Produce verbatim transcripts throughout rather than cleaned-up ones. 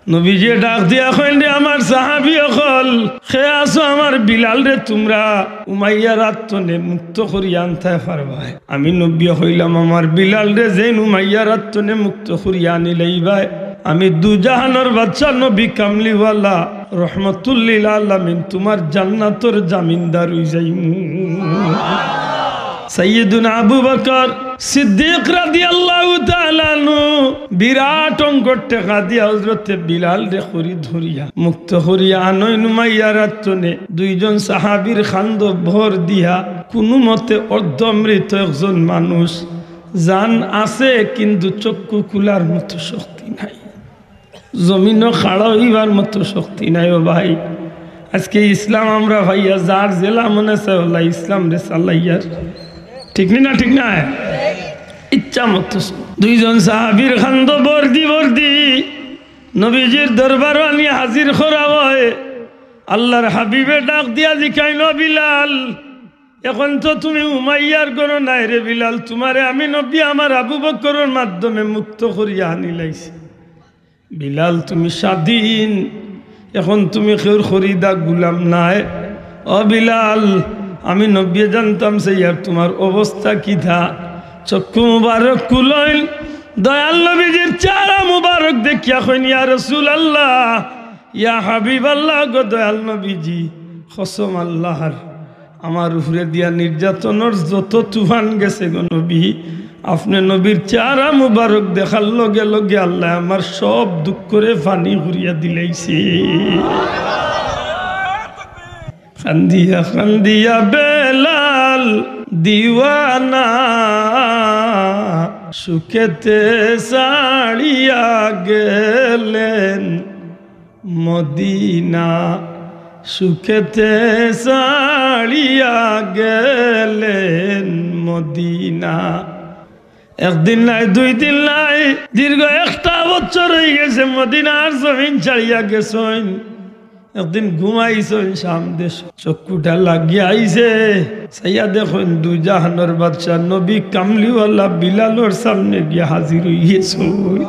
নবীজিয়ে ডাক দিয়া কইন, "রে আমার সাহাবী অকল, কে আছো আমার বিলালরে তুমরা উমাইয়ার আত তনে মুক্ত করিয়া আনতায় পারবায়?" আমি নবীয়ে কইলাম, "আমার বিলালরে যেইন উমাইয়ার আত তনে মুক্ত করিয়া আনিলাইবায়, আমি দুজাহানর বাদশা নবী কামলিওয়ালা রহমতুল্লিল আলামিন তুমার জান্নাতর জামিনদার অইযাইমু।" সাইয়্যিদুনা আবু বকর সিদ্দিক রাদিয়াল্লাহু তাআলা আনহু বিরাট অঙ্কর টেকা দিয়া হযরতে বিলালরে খরিদ করিয়া মুক্ত করিয়া আনইন উমাইয়ার আত তনে। দুইজন সাহাবীর কান্দো ভর দিয়া কুনুমতে অর্ধমৃত একজন মানুষ, জান আছে কিন্তু চক্ষু খুলার মতো শক্তি নাই, জমিনো খাড়া অইবার মতো শক্তি নাই। ও ভাই, আজকে ইসলাম আমরা পাইয়া যার যেলা মনে চায় অলা ইসলামরে চালাইয়ার, ঠিক নি না? ঠিক না? ইচ্ছা মতো। দুইজন সাহাবীর কান্দো ভর দি ভর দি নবীজির দরবারো আনি হাজির করা অয়। আল্লার হাবিবে ডাক দিয়া জিকাইন, "ও বিলাল, অখন তো তুমি উমাইয়ার ঘরো নাই রে বিলাল, তুমারে আমি নবী আমার আবু বকরর মাধ্যমে মুক্ত করিয়া আনিলাইছি। বিলাল, তুমি স্বাধীন, অখন তুমি কেউর খরিদা গুলাম নায়। ও বিলাল, আমি নবীয়ে জানতাম চাইয়ার তুমার অবস্থা কিতা।" চক্ষু মুবারক খুলইন, দয়াল নবীজির চেহারা মুবারক দেখিয়া কইন, "ইয়া রাসূলুল্লাহ, ইয়া হাবিবাল্লাহ গো দয়াল নবীজি, কসম আল্লাহর, আমার উপরে দিয়া নির্যাতনর যত তুফান গেছে গো নবী, আপনে নবীর চেহারা মুবারক দেখার লগে লগে আল্লায় আমার সব দুঃখরে পানি করিয়া দিলাইছে।" কান্দিয়া কান্দিয়া বেলাল দিওয়ানা সুখেতে ছাড়িয়া গেলেন মদিনা, সুখেতে ছাড়িয়া গেলেন মদিনা। একদিন নায়, দুই দিন নায়, দীর্ঘ একটা বছর অইগেছে মদিনার জমিন ছাড়িয়া গেছইন। একদিন ঘুমাইছইন শাম দেশো, চক্ষুটা লাগিয়া আইছে, চাইয়া দেখইন দুজাহানর বাদশা নবী কামলিওয়ালা বিলালর সামনে গিয়া হাজির অইগেছইন।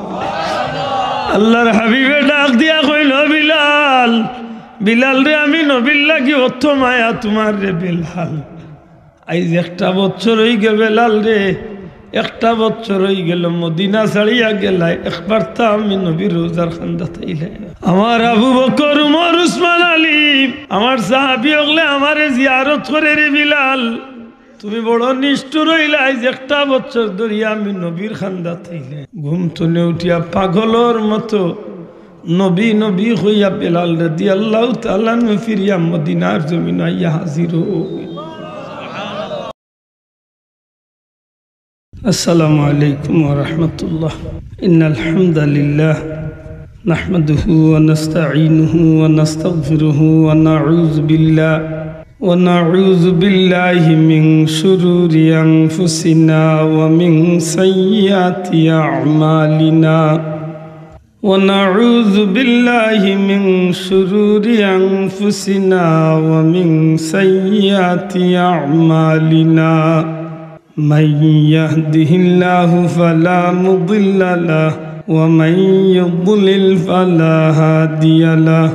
আল্লার হাবিবে ডাক দিয়া কইন, "ও বিলাল, বিলাল রে, আমি নবীর লাগি অত মায়া তুমার রে বিলাল।" আইজ একটা বছর অইগেল রে, একটা বছর অইগেল মদিনা ছাড়িয়া গেলায়, একবার তা আমি নবীর রওজার কান্দাত আইলায় না। আমার আবু বকর, উমর, উসমান, আলী, আমার সাহাবী অকলে আমারে জিয়ারত করে রে বিলাল, তুমি বড় নিষ্ঠুর অইলায়, আইজ একটা বছর ধরিয়া আমি নবীর কান্দাত আইলায় না। ঘুম তনে উঠিয়া পাগলর মতো নবী নবী কইয়া বেলাল রাদিয়াল্লাহু তাআলা আনহু ফিরিয়া মদিনার জমিনো আইয়া হাজির অইন। السلام عليكم ورحمة الله. إن الحمد لله نحمده ونستعينه ونستغفره ونعوذ بالله، ونعوذ بالله من شرور أنفسنا ومن سيئات أعمالنا. ونعوذ بالله من شرور أنفسنا ومن سيئات أعمالنا. من يهده الله فلا مضل له، ومن يضلل فلا هادي له.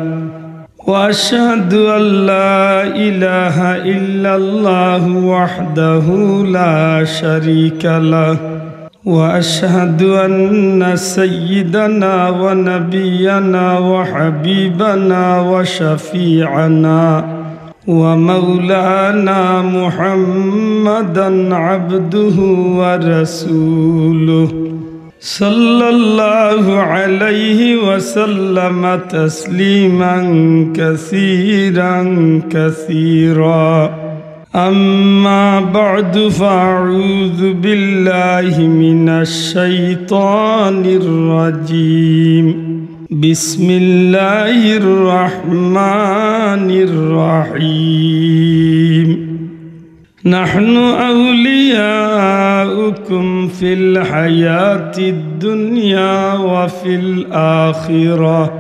وأشهد أن لا إله إلا الله وحده لا شريك له، وأشهد أن سيدنا ونبينا وحبيبنا وشفيعنا ومولانا محمدا عبده ورسوله، صلى الله عليه وسلم تسليما كثيرا كثيرا. أما بعد، فأعوذ بالله من الشيطان الرجيم. بسم الله الرحمن الرحيم. نحن أولياؤكم في الحياة الدنيا وفي الآخرة،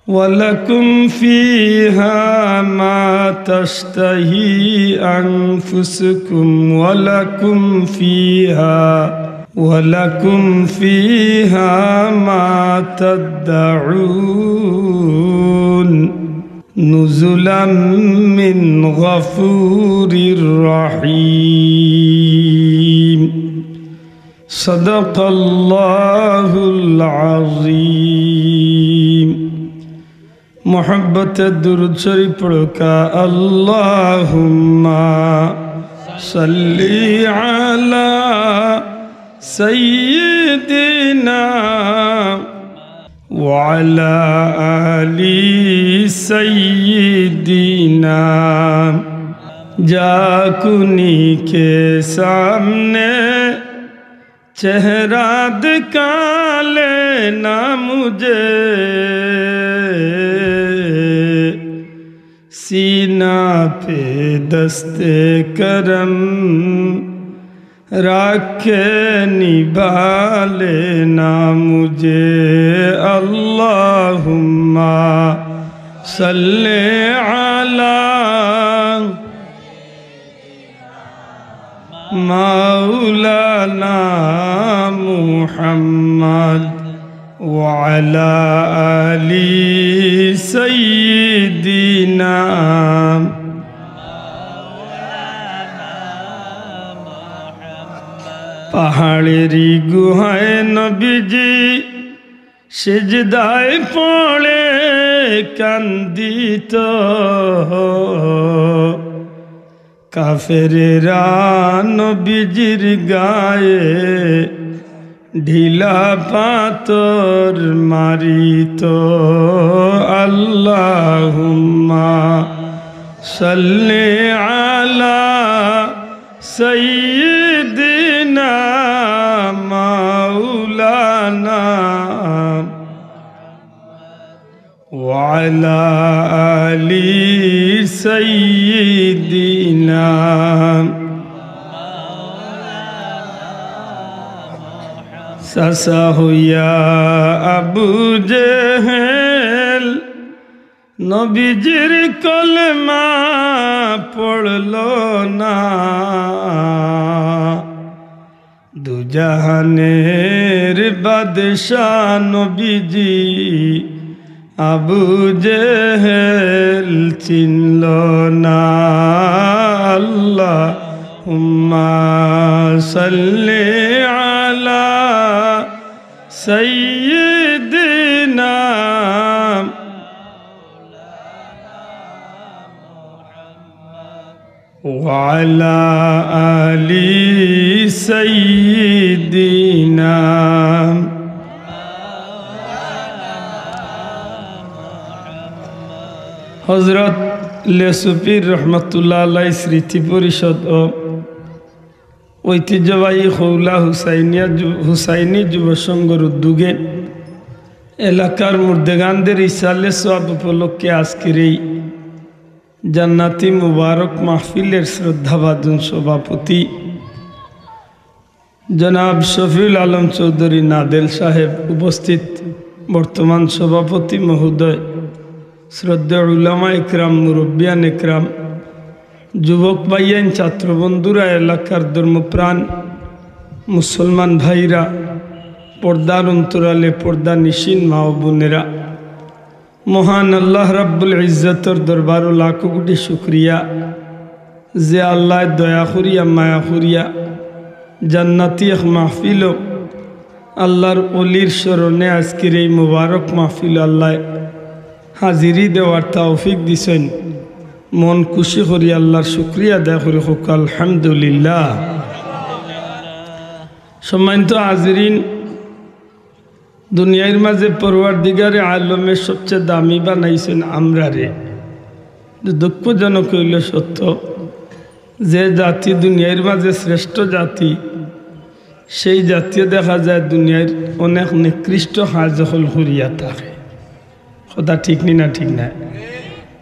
ولكم فيها ما تشتهي أنفسكم، ولكم فيها ولكم فيها ما تدعون نزلا من غفور رحيم. صدق الله العظيم. محبت درود شريف پڑھو کا، اللهم صل على سيدنا وعلى آل سيدنا۔ جاکونی کے سامنے چہرہ دکھا لینا مجھے، سینہ پہ دست کرم رکھ کے نبھا لینا مجھے۔ اللهم صل على مولانا محمد وعلى آل سيدنا۔ পাহাড়েরই গুহায় নবীজি সিজদায় পড়ে কান্দিত। কাফেরেরা নবীজির গায়ে ঢিলা পাথর মারিত। اللهم صل على سيدنا مولانا وعلى آل سيدنا۔ চাচা হইয়া আবু জেহেল নবীজির কলেমা পড়ল না। দুজাহানের বাদশা নবীজি আবু জেহেল চিনল না। اللهم صل على سيدنا وعلى آل سيدنا। হযরত লেসুফির রহমতুল্লাহ আলাইহির স্মৃতি পরিষদ ও ঐতিহ্যবাহী খৌলা হুসাইনিয়া যু-, হুসাইনি যুব সংঘর উদ্যোগে এলাকার মুর্দেগানদের ইসালে সওয়াব উপলক্ষে আজকের এই জান্নাতি মুবারক মাহফিলের শ্রদ্ধাভাজন সভাপতি জনাব শফিউল আলম চৌধুরী নাদেল সাহেব উপস্থিত, বর্তমান সভাপতি মহোদয়, শ্রদ্ধেয় উলামা একরাম, মুরব্বিয়ান একরাম, যুবক ভাইয়াইন, ছাত্র বন্ধুরা, এলাকার ধর্মপ্রাণ মুসলমান ভাইরা, পর্দার অন্তরালে পর্দা নিশিন মা ও বোনেরা, মহান আল্লাহ রাব্বুল ইজ্জতর দরবারো লাখো কোটি শুকরিয়া যে আল্লায় দয়া করিয়া, মায়া করিয়া জান্নাতি এক মাহফিলো আল্লাহর অলির স্মরণে আজকের এই মোবারক মাহফিলো আল্লায় হাজিরি দেওয়ার তৌফিক দিছইন। মন খুশি করি আল্লাহর শুকরিয়া আদায় করি, কউক্কা আলহামদুলিল্লাহ। সম্মানিত হাজিরিন, দুনিয়ার মাঝে পরওয়ারদিগারে আলমে সবচেয়ে দামি বানাইছইন আমরারে। দুঃখজনক অইলো সত্য, যে জাতি দুনিয়ার মাঝে শ্রেষ্ঠ জাতি, সেই জাতিয়ে দেখা যায় দুনিয়ার অনেক নিকৃষ্ট কাজ অকল করিয়া থাকে। কথা ঠিক নি না? ঠিক না?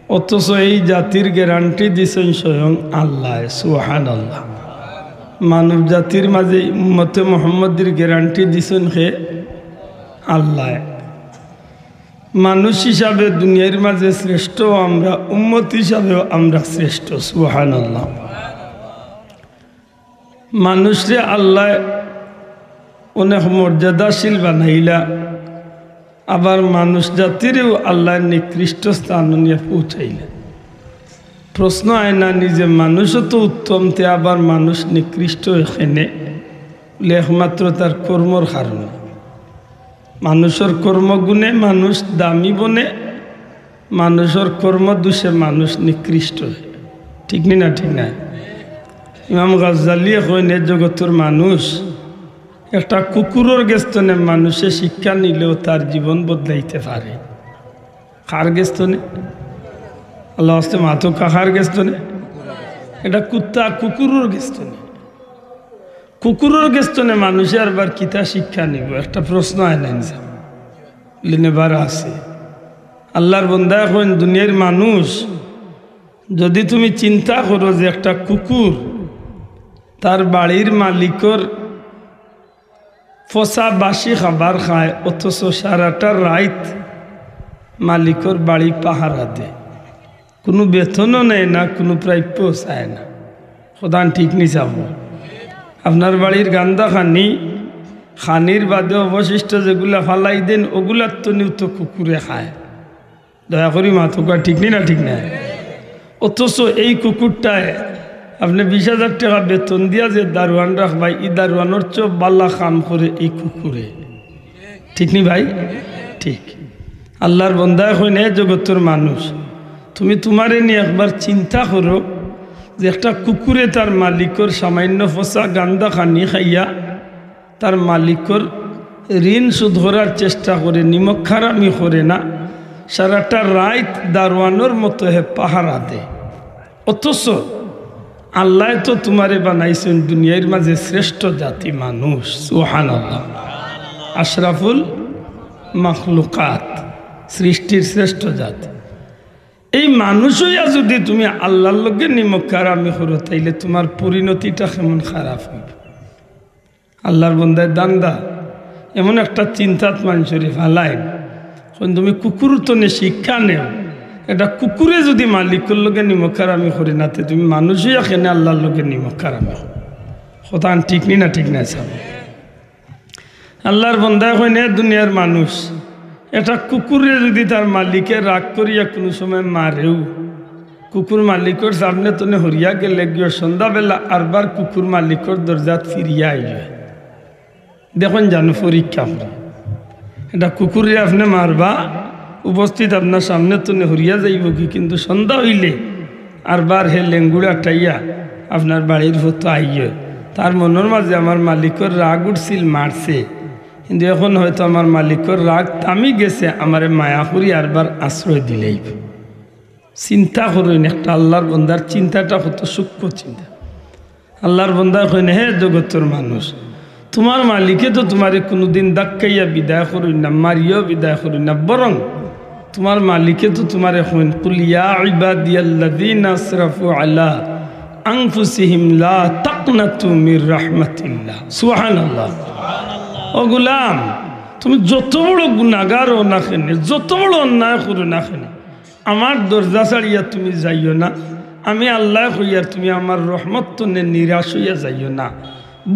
অথচ এই জাতির গ্যারান্টি দিছইন স্বয়ং আল্লায়। সুবহানাল্লাহ। মানব জাতির মাঝে উম্মতে মুহাম্মদীর গ্যারান্টি দিছইন কে? আল্লায়। মানুষ হিসাবে দুনিয়ার মাঝে শ্রেষ্ঠ আমরা, উম্মত হিসাবেও আমরা শ্রেষ্ঠ। সুবহানাল্লাহ। মানুষরে আল্লায় অনেক মর্যাদাশীল বানাইলা, আবার মানুষ জাতিরেও আল্লায় নিকৃষ্ট স্থানো নিয়া পৌঁছাইলা। প্রশ্ন আয় না নি যে মানুষও তো উত্তম, তে আবার মানুষ নিকৃষ্ট অয় কেনে? বলে, একমাত্র তার কর্মর কারণে। মানুষর কর্মগুণে মানুষ দামি বনে, মানুষর কর্মদোষে মানুষ নিকৃষ্ট অয়। ঠিক নি না? ঠিক না? ইমাম গাজ্জালিয়ে কইন, এ জগতর মানুষ একটা কুকুরর গেছ থনে মানুষে শিক্ষা নিলেও তার জীবন বদলাইতে পারে। কার গেছ থনে? আল্লাহ আস্তে মাতো কার গেছ থনে? এটা কুত্তা কুকুরর গেছ থনে। কুকুরর গেছ থনে মানুষে আরবার কিতা শিক্ষা নিব? একটা প্রশ্ন আয় না ইনসান। লিনেবার আছে। আল্লাহর বন্দায় কইন, দুনিয়ার মানুষ, যদি তুমি চিন্তা করো যে একটা কুকুর তার বাড়ির মালিকর ফসা বাসি খাবার খায়, অথচ সারাটা রাইত মালিকর বাড়ি পাহারা দেয়, কুনু বেতনও নেয় না, কুনু প্রাপ্যও চায় না। কথাখান ঠিক নি চাবো? আপনার বাড়ির গান্দা খানি, খানির বাদে অবশিষ্ট যেগুলা ফালাই দেন, ওগুলার তনেও তো কুকুরে খায়। দয়া করি মাতউক্কা, ঠিক নি না? ঠিক না? অথচ এই কুকুরটায় আপনে বিশ হাজার টেকা বেতন দিয়া যে দারোয়ান রাখবা, ই দারোয়ানর চেয়েও বালা কাম করে এই কুকুরে। ঠিক নি ভাই? ঠিক। আল্লাহর বন্দায় কইন, এ জগতর মানুষ, তুমি তুমারে নিয়া একবার চিন্তা করো যে একটা কুকুরে তার মালিকর সামান্য ফসা গান্দা খানি খাইয়া তার মালিকর ঋণ শোধ করার চেষ্টা করে, নিমক হারামি করে না, সারাটা রাইত দারোয়ানর মতো হে পাহারা দেয়। অথচ আল্লায় তো তুমারে বানাইছইন দুনিয়ার মাঝে শ্রেষ্ঠ জাতি মানুষ, সুবহানাল্লাহ, আশরাফুল মাখলুকাত, সৃষ্টির শ্রেষ্ঠ জাতি। এই মানুষ অইয়া যদি তুমি আল্লাহর লগে নিমক হারামি করো, তাইলে তুমার পরিণতিটা কেমন খারাপ অইবো। আল্লাহর বন্দায় দান্দা এমন একটা চিন্তাত মানষরে ফালাইন, কইন তুমি কুকুর তনে শিক্ষা নেও, এটা কুকুরে যদি মালিকর লগে নিমক হারামি করে না, তে তুমি মানুষ অইয়া কেনে আল্লাহর লগে নিমক হারামি করো? কথাখান ঠিক নি না? ঠিক না চাবো? আল্লাহর বন্দায় কইন, এ দুনিয়ার মানুষ, এটা কুকুরে যদি তার মালিকে রাগ করিয়া কুনু সময় মারেও, কুকুর মালিকর সামনে তনে হরিয়া গেলে গিয়া সন্ধ্যাবেলা আরবার কুকুর মালিকর দরজাত ফিরিয়া আইলে দেখইন জানো পরীক্ষা করে। এটা কুকুরে আপনে মারবা, উপস্থিত আপনার সামনে তনে হরিয়া যাইবোগি, কিন্তু সন্ধ্যা অইলে আরবার হে লেঙ্গুড়া টাইয়া আপনার বাড়ির ফতো আইয়ে। তার মনর মাঝে আমার মালিকর রাগ উঠছিল, মারছে, কিন্তু এখন হয়তো আমার মালিকর রাগ থামি গেছে, আমারে মায়া করি আরবার আশ্রয় দিলাইবো। চিন্তা করইন, একটা আল্লাহর বন্দার চিন্তাটা কত সূক্ষ্ম চিন্তা। আল্লাহর বন্দায় কইন, হে জগতর মানুষ, তুমার মালিকে তো তুমারে কুনুদিন ধাক্কাইয়া বিদায় করইন না, মারিয়াও বিদায় করইন না, বরং তুমার মালিকে তো তুমারে কইন, কুল ইয়া ইবাদিয়াল্লাযীনা আসরাফু আলা আনফুসিহিম লা তাকনাতু মির রাহমাতিল্লাহ। সুবহানাল্লাহ। ও গোলাম, তুমি যত বড় গুনাগার অও না কেনে, যত বড় অন্যায় করো না কেনে, আমার দরজা ছাড়িয়া তুমি যাইও না। আমি আল্লায় কইয়ার তুমি আমার রহমত তনে নিরাশ অইয়া যাইও না,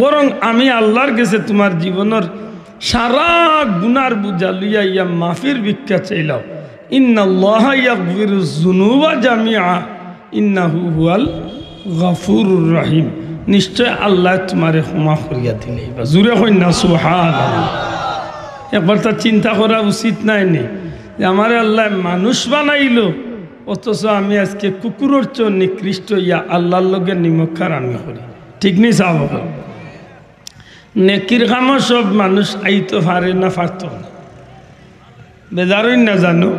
বরং আমি আল্লাহর গেছে তুমার জীবনর সারা গুনার বুঝা লইয়া ইয়া মাফির ভিক্ষা চাইলাও। ইন্নাল্লাহা ইয়াগফিরুজ যুনুবা জামিআ, ইন্নাহু হুয়াল গাফুরুর রহিম। নিশ্চয় আল্লায় তুমারে ক্ষমা করিয়া দিলাইবা। জুরে কইন না সুবহানাল্লাহ। একবার তা চিন্তা করা উচিত নায় নি যে আমারে আল্লায় মানুষ বানাইলো, অথচ আমি আজকে কুকুরর চেয়ে নিকৃষ্ট অইয়া আল্লাহর লগে নিমক হারামি করি। ঠিক নি সাব অকল? নেকির কামো সব মানুষ আইতো পারে না, পারতো না। বেজার অইন না জানো,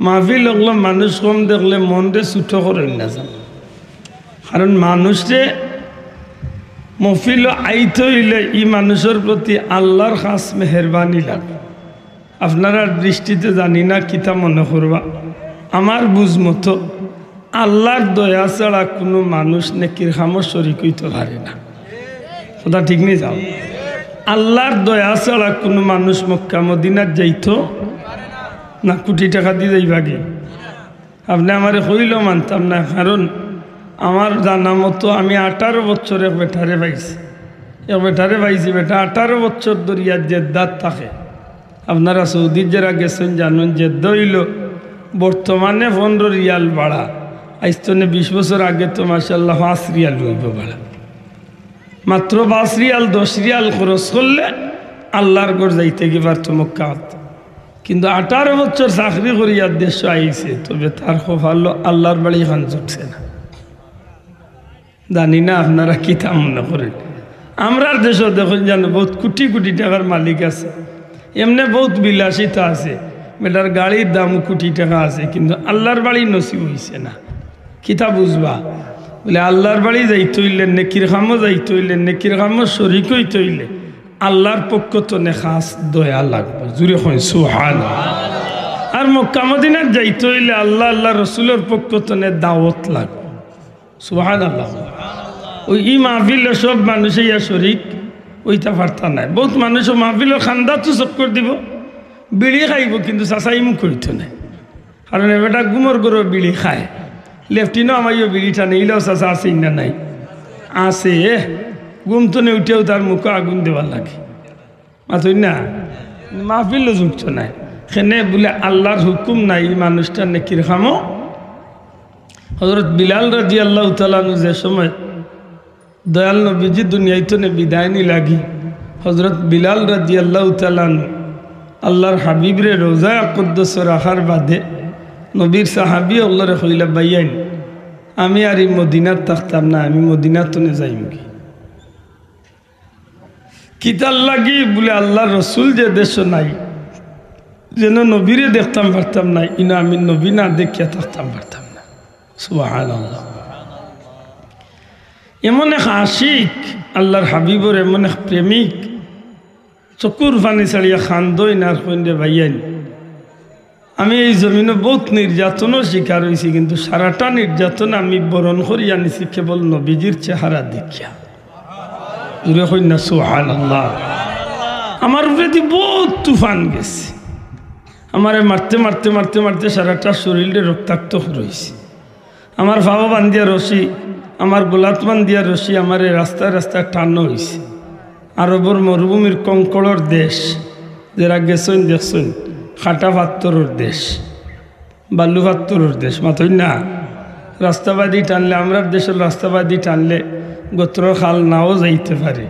মাহফিল অকলো মানুষ কম দেখলে মনরে ছুটো করইন না জানো। কারণ মানুষরে মহফিলো আইতো অইলে ই মানুষর প্রতি আল্লাহর খাস মেহেরবানি লাগে। আপনারার দৃষ্টিতে জানি না কিতা মনে করবা, আমার বুঝ মতো আল্লাহর দয়া ছাড়া কুনু মানুষ নেকির কামো শরিক অইতো পারে না। কথা ঠিক নি যাও? আল্লাহর দয়া ছাড়া কুনু মানুষ মক্কা মদিনাত যাইতো না, কুটি টেকা দি যাইবাগি। আপনে আমারে কইলেও মানতাম না, কারণ আমার জানা মতো আমি আঠারো বছর এক বেটারে পাইছি, এক বেটারে পাইছি, বেটা আঠারো বছর ধরিয়া জেদ্দাত থাকে। আপনারা সৌদিত যারা গেছেন জানইন, জেদ্দা অইলো বর্তমানে পনরো রিয়াল ভাড়া, আইজ তনে বিশ বছর আগে তো মাশাআল্লাহ পাঁচ রিয়াল অইবো ভাড়া। মাত্র পাঁচ রিয়াল, দশ রিয়াল খরচ করলে আল্লার ঘর যাইতে গি পারতো মক্কাত। কিন্তু আঠারো বছর চাকরি করিয়া দেশো আইছে, তবে তার কপালো আল্লার বাড়ি খান জুটছে না। জানি না আপনারা কিতা মনে করেন। আমরার দেশো দেখইন জানো, বউত কুটি কুটি টেকার মালিক আছে, এমনে বউত বিলাসিতা আছে, বেটার গাড়ির দামও কুটি টেকা আছে, কিন্তু আল্লার বাড়ি নসিব অইছে না। কিতা বুঝবা? বলে, আল্লার বাড়ি যাইতে অইলে, নেকির কামো যাইতে অইলে, নেকির কামো শরিক অইতে অইলে আল্লার পক্ষ তনে খাস দয়া লাগবো। জুরে কইন সুবহান। আর মক্কা মদিনাত যাইতে অইলে আল্লা, আল্লার রসুলর পক্ষ তনে দাওয়াত লাগবো। সুবহানাল্লাহ। ওই ই মাহফিলো সব মানুষ ইয়া শরিক অইতা পারতা নায়। বউত মানুষ অউ মাহফিলর কান্দাত চক্কর দিবো, বিড়ি খাইবো, কিন্তু চাচাই মুখ অইতো নায়। কারণ এ বেটা গুমর গরো বিড়ি খায়, লেফটিনো আমাইও বিড়ি টানে, ইলাও চাচা আছে না নাই? আছে। ঘুম তনে উঠিয়াউ তার মুখো আগুন দেওয়া লাগে। মাতইন না, মাহফিলো জুটতো নায়। কেনে বুলে আল্লার হুকুম নাই ই মানুষটার নেকির কামো। হজরত বিলাল রাদিয়াল্লাহু তাআলা আনহু যে সময় দয়াল নবীজি দুনিয়াইত তনে বিদায় নিলাগি, হজরত বিলাল রাদিয়াল্লাহু তাআলা আনহু আল্লার হাবিবরে রওজায়ে কুদ্দুসো রাখার বাদে নবীর সাহাবি অকলরে কইলা, "ভাইয়াইন, আমি আর ই মদিনাত থাকতাম না, আমি মদিনাত তনে যাইমুগি।" কিতার লাগি? বুলে, "আল্লার রসুল যে দেশো নাই, যেন নবীরে দেখতাম পারতাম না, ইনো আমি নবী না দেখিয়া থাকতাম পারতাম না।" সুবহানাল্লাহ। এমন এক আশিক, আল্লার হাবিবর এমন এক প্রেমিক, চকুর পানি ছাড়িয়া কান্দইন আর কইন, "রে ভাইয়াইন, আমি এই জমিনো বউত নির্যাতনর শিকার অইছি, কিন্তু সারাটা নির্যাতন আমি বরণ করিয়া নিছি কেবল নবীজির চেহারা দেখিয়া।" জুরে কইন না সুবহানাল্লাহ। আমার উপরেদি বউত তুফান গেছে, আমারে মারতে মারতে মারতে মারতে সারাটা শরীলরে রক্তাক্ত করি দিছে। আমার পাও বান্ধিয়া রশি, আমার গলাত বান্ধিয়া রশি, আমারে রাস্তায় রাস্তায় টানো অইছে। আরবর মরুভূমির কঙ্করর দেশ, যেরা গেছইন দেখছইন, কাটা পাত্থরর দেশ, বালু পাত্থরর দেশ, মাতইন না। রাস্তাবাদি টানলে, আমরার দেশর রাস্তাবাদি টানলে গতরর খাল নাও যাইতে পারে,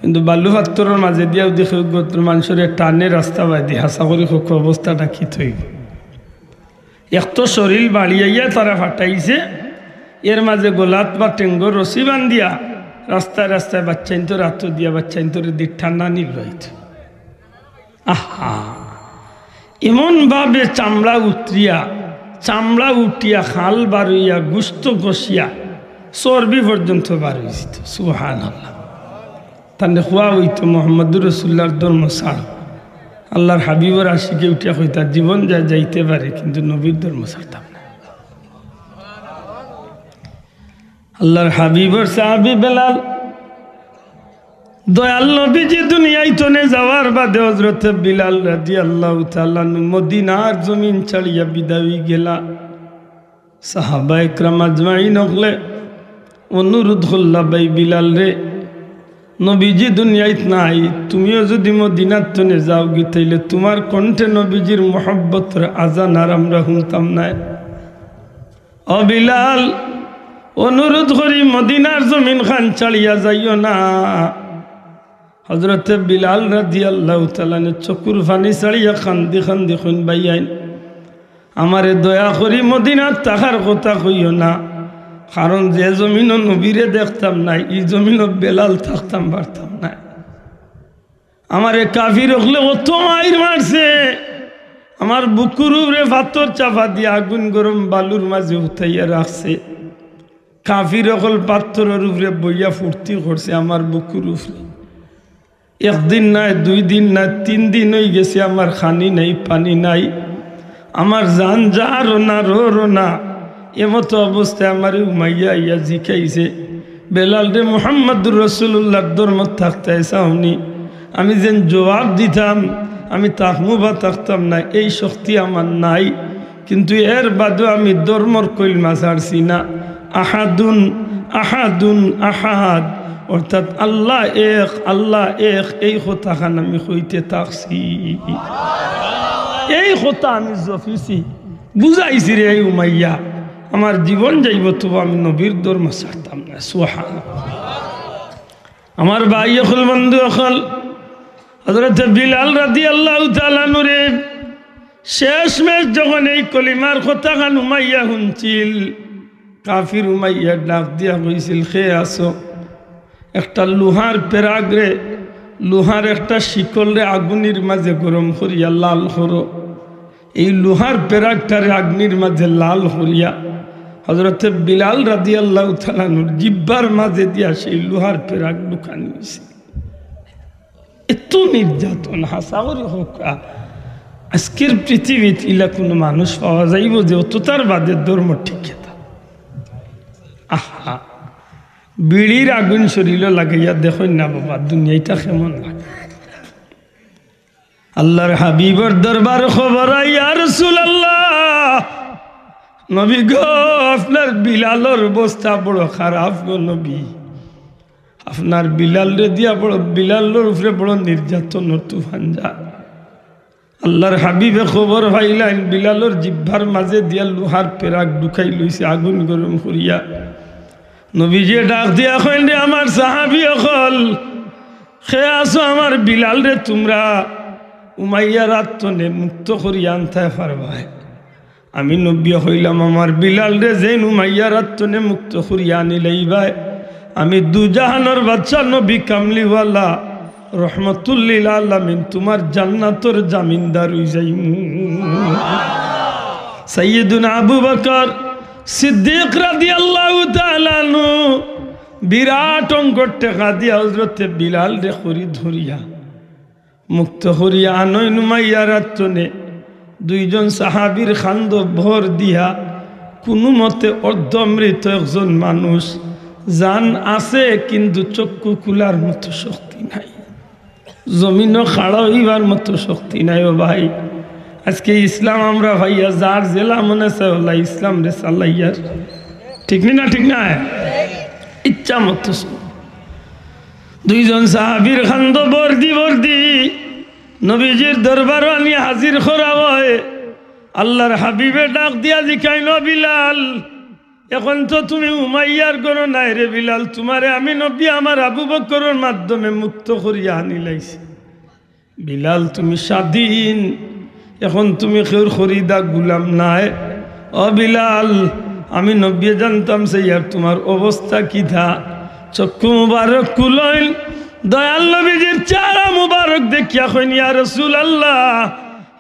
কিন্তু বালু পাত্থরর মাজেদিয়াও দেখি গতর মানষরে টানে রাস্তাবাদি, হাছা করি কউক্কা অবস্থাটা কিতা অইবো? এক তো শরীল বাড়িয়াইয়া তারা ফাটাইছে, এর মাজে গলাত বা টেঙ্গো রশি বান্ধিয়া রাস্তায় রাস্তায় বাচ্চাইন্তর আতো দিয়া বাচ্চাইন্তরে দি টানানি লইত। আহা, এমন ভাবে চামড়া উতরিয়া, চামড়া উঠিয়া, খাল বারইয়া, গুস্ত খসিয়া, চর্বি পর্যন্ত বারইছে। সুবহানাল্লাহ। তানরে কওয়া অইতো মোহাম্মদুর রসুল্লাহর ধর্ম ছাড়ো। আল্লার হাবিবর আশিকে উঠিয়া কইতা, "জীবন যায় যাইতে পারে, কিন্তু নবীর ধর্ম ছাড়তাম না।" আল্লার হাবিবর সাহাবি বেলাল, দয়াল নবীজি দুনিয়াইত তনে যাওয়ার বাদে হজরতে বিলাল রাদিয়াল্লাহু তাআলা আনহু মদিনার জমিন ছাড়িয়া বিদায় অইগেলা। সাহাবা একরাম আজমাইন অকলে অনুরোধ করলা, "ভাই বিলাল রে, নবীজি দুনিয়াইত নাই, তুমিও যুদি মদিনাত তনে যাওগি, তাইলে তুমার কণ্ঠে নবীজির মহব্বতর আজান আর আমরা হুনতাম নায়। ও বিলাল, অনুরোধ করি মদিনার জমিন খান ছাড়িয়া যাইও না।" হজরতে বিলাল রাদিয়াল্লাহু তাআলা আনহু চকুর পানি ছাড়িয়া কান্দি কান্দি কইন, "ভাইয়াইন, আমারে দয়া করি মদিনাত থাকার কথা কইও না, কারণ যে জমিনো নবীরে দেখতাম নায়, ই জমিনো বেলাল থাকতাম পারতাম নায়। আমারে কাফির অকলে অত মাইর মারছে, আমার বুকুর উপরে পাত্থর চাপা দিয়া আগুন গরম বালুর মাজে উঠাইয়া রাখছে। কাফির অকল পাত্থরর উপরে বইয়া ফুর্তি করছে আমার বুকুর উপরে। একদিন নায়, দুই দিন নায়, তিন দিন অইগেছে, আমার খানি নাই, পানি নাই, আমার জান যা রোনা রো রোনা।" এমতো অবস্থায় আমারে উমাইয়া আইয়া জিকাইছে, "বেলাল রে, মুহাম্মাদুর রাসূলুল্লাহর ধর্মত থাকতায় চাওনি?" আমি যেন জবাব দিতাম, "আমি থাকমু বা থাকতাম না, এই শক্তি আমার নাই।" কিন্তু এর বাদেও আমি ধর্মর কলমা ছাড়ছি না। আহাদুন, আহাদুন, আহাদ। অর্থাৎ আল্লাহ এক, আল্লাহ এক, এই কথাখান আমি কইতে থাকছি, এই কথা আমি জপিছি, বুঝাইছি রে, এই উমাইয়া, আমার জীবন যাইবো, তবু আমি নবীর ধর্ম ছাড়তাম না। সুবহানাল্লাহ। আমার ভাই অকল, বন্ধু অকল, হযরতে বিলাল রাদিয়াল্লাহু তাআলা আনহুরে শেষমেশ যখন এই কলিমার কথাখান উমাইয়া হুনছিল, কাফির উমাইয়া ডাক দিয়া কইছিল, "কে আছো?" একটা লোহার পেরাগরে, লোহার একটা শিকলরে আগুনির মাঝে গরম করিয়া লাল করো। এই লোহার পেরাগটারে আগুনির মাঝে লাল করিয়া হযরতে বিলাল রাদিয়াল্লাহু তাআলা আনহুর জিব্বার মাঝে দিয়া সেই লোহার পেরাগ ঢুকানি অইছে। এত নির্যাতন, হাছা করি কউক্কা। আজকের পৃথিবীত ইলা কুনু মানুষ পাওয়া যাইবো যে অততার বাদে ধর্ম টিকে থাকে? আহা, বিড়ির আগুন শরীলো লাগাইয়া দেখইন না বাবা, দুনিয়াটা কেমন লাগে। আল্লাহর হাবিবর দরবার খবর আয়, "ইয়া রাসূলুল্লাহ, নবী গো, আপনার বিলালর অবস্থা বড় খারাপ গো নবী। আপনার বিলালরে দিয়া বড়, বিলালর উপরে বড় নির্যাতনর তুফান যায়।" আল্লাহর হাবিবে খবর পাইলাইন, বিলালর জিব্বার মাঝে দিয়া লোহার পেরাক ঢুকাই লইছে, আগুন গরম করিয়া। নবীজি ডাক দিয়া কইন, "রে আমার সাহাবী অকল, কে আছো আমার বিলালরে তুমরা উমাইয়ার আত তনে মুক্ত করিয়া আনতায় পারবায়?" আমি নবী কইলাম, "আমার বিলালরে যেইন উমাইয়ার আত তনে মুক্ত করিয়া আনিলাইবায়, আমি দুজাহানর বাদশা নবী কামলিওয়ালা রহমতুল্লিল আলামিন তুমার জান্নাতর জামিনদার অই যাইমু।" সাইয়্যিদুনা আবু বকর সিদ্দিক রাদিয়াল্লাহু তাআলা আনহু বিরাট অঙ্কর টেকা দিয়া হযরতে বিলালরে খরিদ করিয়া মুক্ত করিয়া আনইন উমাইয়ার আত তনে। দুইজন সাহাবীর কান্দো ভর দিয়া, কুনুমতে অর্ধমৃত একজন মানুষ, জান আছে কিন্তু চক্ষু খুলার মতো শক্তি নাই, জমিনো খাড়া অইবার মতো শক্তি নাই। ও ভাই, আজকে ইসলাম আমরা পাইয়া যার যেলা মনে চায় অলা ইসলামরে চালাইয়ার, ঠিক নি না? ঠিক না? ইচ্ছা মতো দুইজন সাহাবীর কান্দো ভর দি ভর দি নবীজির দরবারো আনি হাজির করা অয়। আল্লাহর হাবিবে ডাক দিয়া জিকাইন, "ও বিলাল, এখন তো তুমি উমাইয়ার ঘরো নাই রে বিলাল, তুমারে আমি নবী আমার আবু বকরর মাধ্যমে মুক্ত করিয়া আনিলাইছি। বিলাল, তুমি স্বাধীন, এখন তুমি কেউর খরিদা গুলাম নায়। ও বিলাল, আমি নবীয়ে জানতাম চাইয়ার তুমার অবস্থা কিতা।" চক্ষু মুবারক খুলইন, দয়াল নবীজির চেহারা মুবারক দেখিয়া কইন, "ইয়া রাসূলুল্লাহ,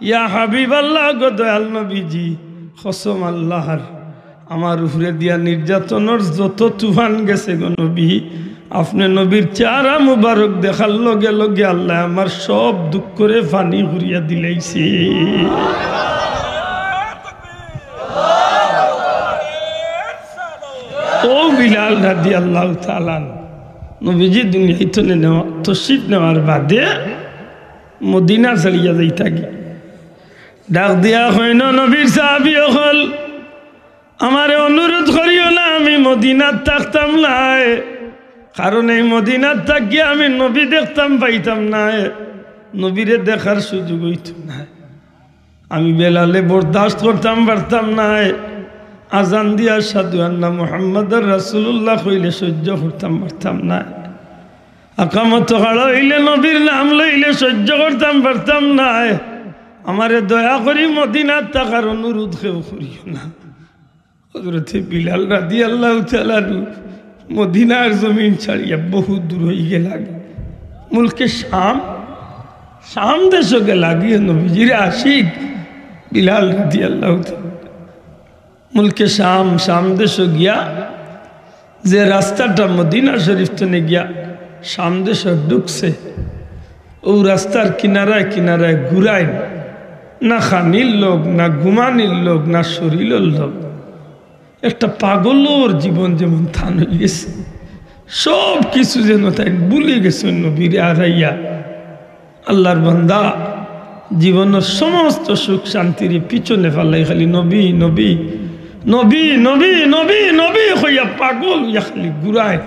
ইয়া হাবিবাল্লাহ গো দয়াল নবীজি, কসম আল্লাহর, আমার উপরে দিয়া নির্যাতনর যত তুফান গেছে গো নবী, আপনে নবীর চেহারা মুবারক দেখার লগে লগে আল্লায় আমার সব দুঃখরে পানি করিয়া দিলাইছে।" ও বিলাল রাদিয়াল্লাহু তাআলা আনহু, নবীজি দুনিয়া তনে নেওয়া, তশরিফ নেওয়ার বাদে মদিনা ছাড়িয়া যাইতা গি। ডাক দিয়া কইন, "নবীর সাহাবী অকল, আমারে অনুরোধ করিও না, আমি মদিনাত থাকতাম নায়, কারণ এই মদিনাত থাকিয়া আমি নবী দেখতাম পাইতাম নায়, নবীরে দেখার সুযোগ অইতো নায়। আমি বেলালে বরদাস্ত করতাম পারতাম নায়, আজান দিয়া আশহাদু আন্না মুহাম্মাদার রাসূলুল্লাহ কইলে সহ্য করতাম পারতাম নায়, আকামতো খাড়া অইলে নবীর নাম লইলে সহ্য করতাম পারতাম নায়। আমারে দয়া করি মদিনাত থাকার অনুরোধ কেউ করিও না।" হযরতে বিলাল রাদিয়াল্লাহু তাআলা আনহু মদিনার জমিন ছাড়িয়া বহু দূর অই গেলা গি, মুলকে শাম, শাম দেশো গেলা গি। নবীজির আশিক বিলাল রাদিয়াল্লাহু তাআলা মুলকে শাম, শাম দেশো গিয়া যে রাস্তাটা মদিনা শরীফ তনে গিয়া শাম দেশো ঢুকছে, অউ রাস্তার কিনারায় কিনারায় ঘুরাইন, না খানির লগ, না ঘুমানির লগ, না শরীলর লগ। একটা পাগলর জীবন যেমন তান অই গেছে, সব কিছু যেন তাইন ভুলি গেছইন নবীরে হারাইয়া। আল্লাহর বান্দা জীবনর সমস্ত সুখ শান্তিরে পিছনে ফালাই খালি নবী, নবী, নবী, নবী, নবী, নবী কইয়া পাগল অইয়া খালি ঘুরায়।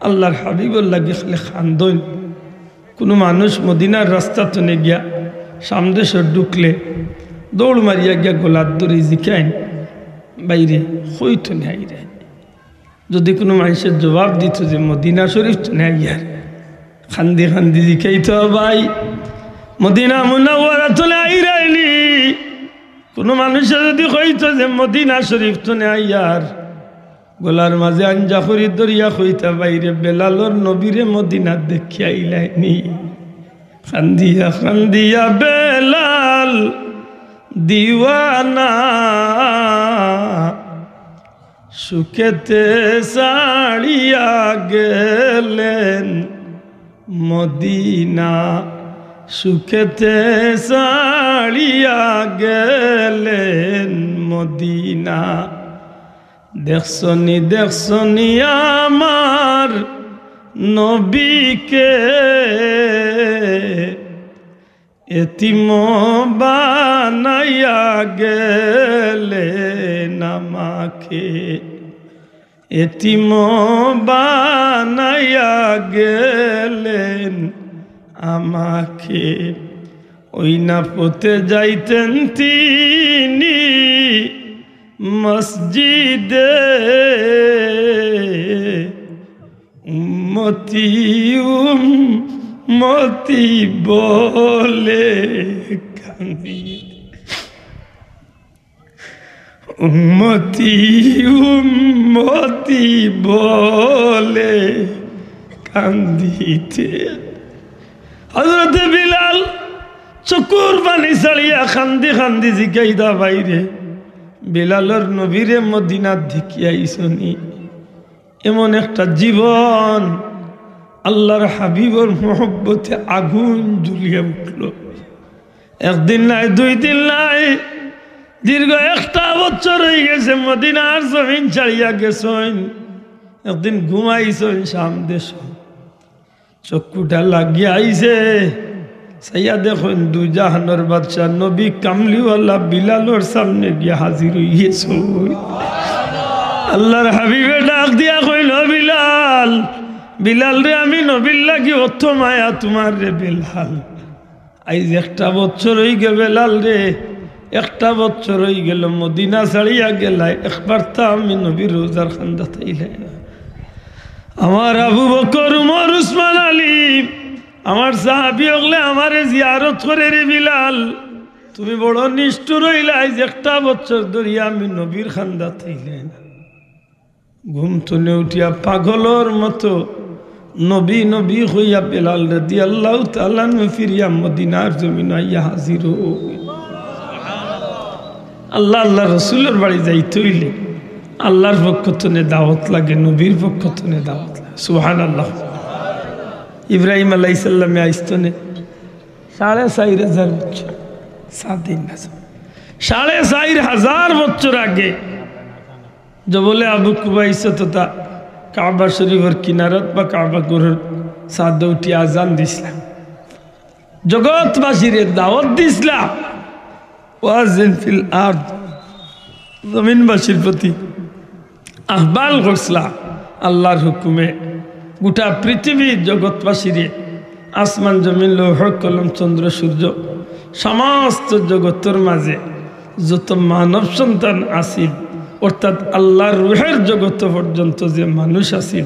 আল্লাহর হাবিবর লাগি খালি খান্দইন। কুনু মানুষ মদিনার রাস্তা তনে গিয়া সামদেশো ঢুকলে দৌড় মারিয়া গিয়া গলাত ধরি জিকাইন, "ভাইরে, কই তনে আইরায়?" যদি কুনু মানষে জবাব দিতো যে মদিনা শরীফ তনে আইয়ার, খান্দি খান্দি জিকাইতো, "ভাই, মদিনা মুনাওয়ারা তনে আইরায়নি?" কুনু মানষে যদি কইতো যে মদিনা শরীফ তনে আইয়ার, গলার মাঝে আঞ্জা করি ধরিয়া কইতা, "ভাইরে, বেলালর নবীরে মদিনাত দেখিয়া আইলায়নি?" খান্দিয়া খান্দিয়া বেলাল দিওয়ানা, সুখেতে ছাড়িয়া গেলেন মদিনা, সুখেতে ছাড়িয়া গেলেন মদিনা। দেখছনি, দেখছনি আমার নবীকে, এতিম বানাইয়া গেলেন আমাকে, এতিম বানাইয়া গেলেন আমাকে। ওই না পথে যাইতেন তিনি মসজিদে, উম্মতি উম্মতি বলে কান্দি, উম্মতি উম্মতি বলে কান্দিতে। হযরতে বিলাল চকুর পানি ছাড়িয়া খান্দি খান্দি জিকাইতা, "ভাইরে, বিলালর নবীরে মদিনাত দেখিয়া আইছনি?" এমন একটা জীবন, আল্লাহর হাবিবর মহব্বতে আগুন জ্বলিয়া উঠলো। একদিন নায়, দুই দিন নায়, দীর্ঘ একটা বছর অইগেছে মদিনার জমিন ছাড়িয়া গেছইন। একদিন ঘুমাইছইন সামদেশো, চক্ষুটা লাগিয়া আইছে, চাইয়া দেখইন দুজাহানর বাদশা নবী কামলিওয়ালা বিলালর সামনে গিয়া হাজির অইগেছইন। আল্লাহর হাবিবে ডাক দিয়া কইল, "ও বিলাল, বিলাল রে, আমি নবীর লাগি অত মায়া তুমার রে বিলাল। আইজ একটা বছর অইগেল বিলাল রে, একটা বছর অইগেল মদিনা ছাড়িয়া গেলায়, একবার তা আমি নবীর রোজার কান্দাত আইলায় না। আমার আবু বকর, উমর, উসমান, আলী, আমার সাহাবী অকলে আমারে জিয়ারত করে রে বিলাল, তুমি বড় নিষ্ঠুর অইলায়, আইজ একটা বছর ধরিয়া আমি নবীর কান্দাত আইলায় না।" ঘুম তনে উঠিয়া পাগলর মতো নবী নবী কইয়া বিলাল রাদিয়াল্লাহু তাআলা আনহু ফিরিয়া মদিনার জমিন আইয়া হাজির অইল। আল্লাহ, আল্লাহর রসুলর বাড়ি যাইতে অইলে আল্লাহর পক্ষ তনে দাওয়াত লাগে, নবীর পক্ষ তনে দাওয়াত লাগে। সুবহানাল্লাহ। ইব্রাহিম আলাইহিস সালামে আইছতনে সাড়ে চাইর হাজার বছর, সাড়ে চাইর হাজার বছর আগে জবলে আবু কুবাইস তথা কাবা শরীফর কিনারত বা কাবা ঘরর ছাদো উঠি আজান দিছলা, জগৎবাসীরে দাওয়াত দিছলা। ওয়াজিন ফিল আরদ, জমিনবাসীর প্রতি আহ্বান করছলা আল্লাহর হুকুমে। গোটা পৃথিবীর জগৎবাসীরে, আসমান জমিন, লৌহ কলম, চন্দ্র সূর্য, সমস্ত জগতর মাঝে যত মানব সন্তান আছিল, অর্থাৎ আল্লাহর রুহের জগত পর্যন্ত যে মানুষ আছিল,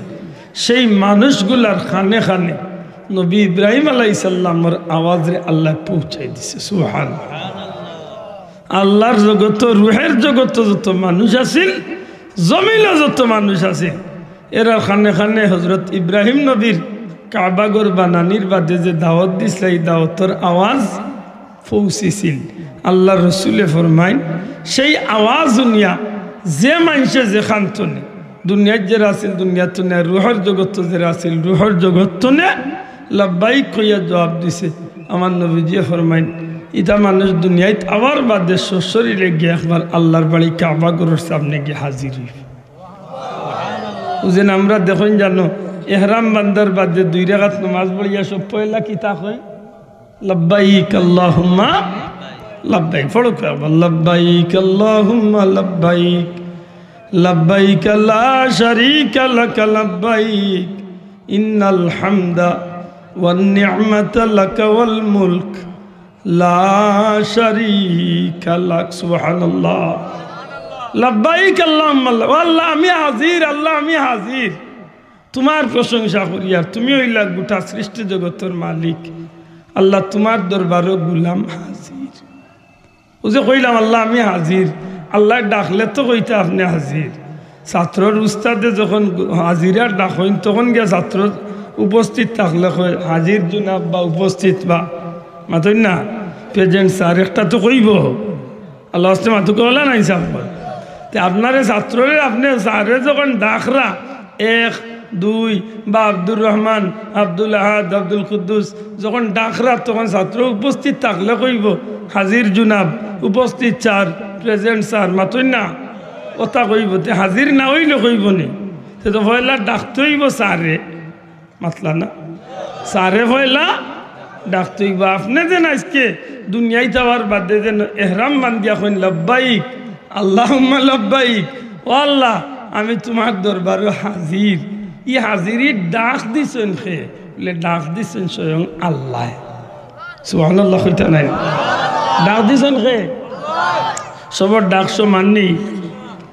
সেই মানুষগুলার কানে কানে নবী ইব্রাহিম আলাইহিস সালামর আওয়াজরে আল্লায় পৌঁছাই দিছে। সুবহানাল্লাহ। আল্লাহর জগত, রুহের জগত যত মানুষ আছিল, জমিনো যত মানুষ আছিল, এরার কানে কানে হযরত ইব্রাহিম নবীর কাবা ঘর বানানির বাদে যে দাওয়াত দিছলা, ই দাওয়াতর আওয়াজ পৌঁছিছিল। আল্লাহর রসুলে ফরমাইন, সেই আওয়াজ হুনিয়া যে মানষে যেখান তনে, দুনিয়াত যেরা আছিল দুনিয়াত তনে, আর রুহের জগত যেরা আছিল রুহের জগত তনে, লাব্বাইক কইয়া জবাব দিছে। আমার নবীজিয়ে ফরমাইন, ইতা মানুষ দুনিয়াত আওয়ার বাদে সশরীরে গিয়া একবার আল্লাহর বাড়ি কাবা ঘরর সামনে গিয়া হাজির অইবো। অউ যেন আমরা দেখইন জানো, এহরাম বান্ধার বাদে দুই রাকাত নমাজ পড়িয়া সব পয়লা কিতা কয়? লাব্বাইক আল্লাহুম্মা লাব্বাইক। পড়ো কয় আবার, লাব্বাইক আল্লাহুম্মা লাব্বাইক, লাব্বাইক লা শারীকা লাকা লাব্বাইক, ইন্নাল হামদা ওয়ান নি'মাতা লাকা ওয়াল মুলক লা শারীকা লাক। সুবহানাল্লাহ। লাব্বাইক আল্লাহুম্মা লাব-, ও আল্লাহ, আমি হাজির, আল্লাহ, আমি হাজির। তুমার প্রশংসা করি, আর তুমি অইলা গোটা সৃষ্টি জগতর মালিক। আল্লাহ, তুমার দরবারো গুলাম হাজির। অউ যে কইলাম, "আল্লাহ, আমি হাজির", আল্লায় ডাকলে তো কইতা, "আপনে হাজির।" ছাত্রর উস্তাদে যখন হাজিরার ডাকইন, তখন গিয়া ছাত্র উপস্থিত থাকলে কয়, "হাজির জনাব" বা "উপস্থিত" বা, মাতইন না, "প্রেজেন্ট স্যার", একটা তো কইবো। আল্লাহ আস্তে মাতু কওলা নাই সাব। তে আপনারে ছাত্ররে আপনে স্যারে যখন ডাকরা, এক, দুই, বা আব্দুর রহমান, আব্দুল আহাদ, আব্দুল কুদ্দুস, যখন ডাকরা, তখন ছাত্র উপস্থিত থাকলে কইবো, "হাজির জনাব, উপস্থিত স্যার, প্রেজেন্ট স্যার", মাতইন না, অতা কইবো। তে হাজির না অইলে কইবো নি? তে তো পয়লা ডাকতে অইবো স্যারে, মাতলা না, স্যারে পয়লা ডাকতে অইবো। আপনে যেন আইজকে দুনিয়াইত আওয়ার বাদে যেন এহরাম বান্ধিয়া কইন, "লাব্বাইক আল্লাহুম্মা লাব্বাইক, ও আল্লাহ, আমি তুমার দরবারো হাজির।" ই হাজিরির ডাক দিছইন কে? বলে, "ডাক দিছইন স্বয়ং আল্লায়।" সুবহানাল্লাহ কইতা নায়? ডাক দিছইন কে? সবর ডাক সমান নি?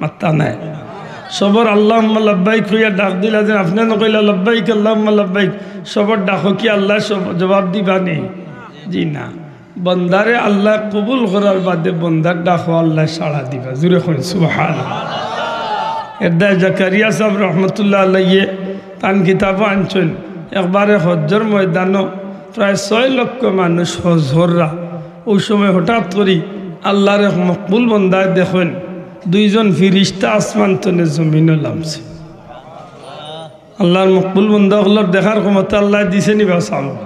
মাতইন না। সবর "আল্লাহুম্মা লাব্বাইক" কইয়া ডাক দিলা যেন, আপনে না কইলা, "লাব্বাইক আল্লাহুম্মা লাব্বাইক", সবর ডাকো কি আল্লায় সব জবাব দিবা নি? জি না। বন্দারে আল্লায় কবুল করার বাদে বন্দার ডাকো আল্লায় সাড়া দিবা। জুরে কইন সুবহানাল্লাহ। এরদায় জাকারিয়া সাব রহমতুল্লাহ আলাইহি তান কিতাবো আনছইন, একবারে হজ্জর ময়দানো প্রায় ছয় লক্ষ মানুষ হজ কররা। অউ সময় হঠাৎ করি আল্লার এক মকবুল বন্দায় দেখইন, দুইজন ফিরিস্তা আসমান তনে জমিনো লামছে। আল্লার মকবুল বন্দা অকলর দেখার ক্ষমতা আল্লায় দিছে নি বা সাব?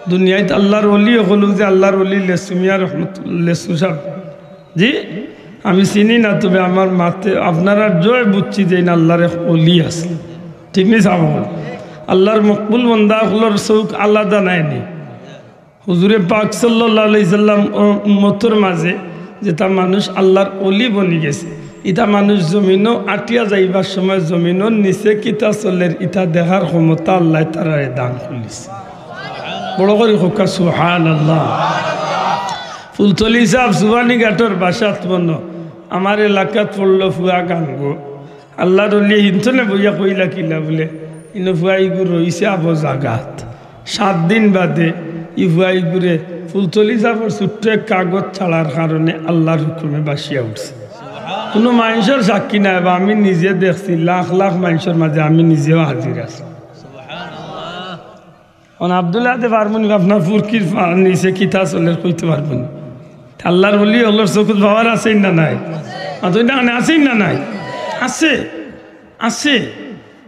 দুনিয়াইত আল্লার অলি অকল, যে আল্লার অলি লেসু মিয়া রহমতুল্লাহ লেসু সাব, জি, আমি চিনি না, তবে আমার মাতে আপনারার জয় বুঝছি যে ইন আল্লার এক অলি আছে। ঠিক নি সাব? আল্লার মকবুল বন্দা অকলর চউখ আলাদা নায় নি? হুজুরে পাক সাল্লাল্লাহু আলাইহি সাল্লাম ও উম্মতর মাঝে যেতা মানুষ আল্লার অলি বনি গেছে, ইতা মানুষ জমিনো আটিয়া যাইবার সময় জমিনর নিচে কিতা চলের ইতা দেখার ক্ষমতা আল্লায় তারারে দান করিছে। বড় করি কউক্কা সুবহানাল্লাহ। ফুলতলি সাব সুবানীঘাটর বাসাত বনো, আমার এলাকাত পড়লো ফুয়া গানগো। আল্লার অলিয়ে হিনতনে বইয়া কইলা কিলা বুলে, ইনো ফুয়া ইগু রইছে আবো জাগাত। সাত দিন বাদে ই ফুয়া ইগুরে ফুলতলি সাবর ছুট্ট এক কাগজ ছাড়ার কারণে আল্লার হুকুমে বাচিয়া উঠছে। কুনু মানষর সাক্ষী নায় বা আমি নিজে দেখছি, লাখ লাখ মানষর মাঝে আমি নিজেও হাজির আছি। অখন আব্দুল্লাহ দে পারবো নি, আপনার ফুরকির ফা-, নিচে কিতা চলের কইতে পারবো নি? আল্লার অলি অকলর চউখত পাওয়ার আছে না নাই? মাতইন না কেনে, আছে না নাই? আছে, আছে।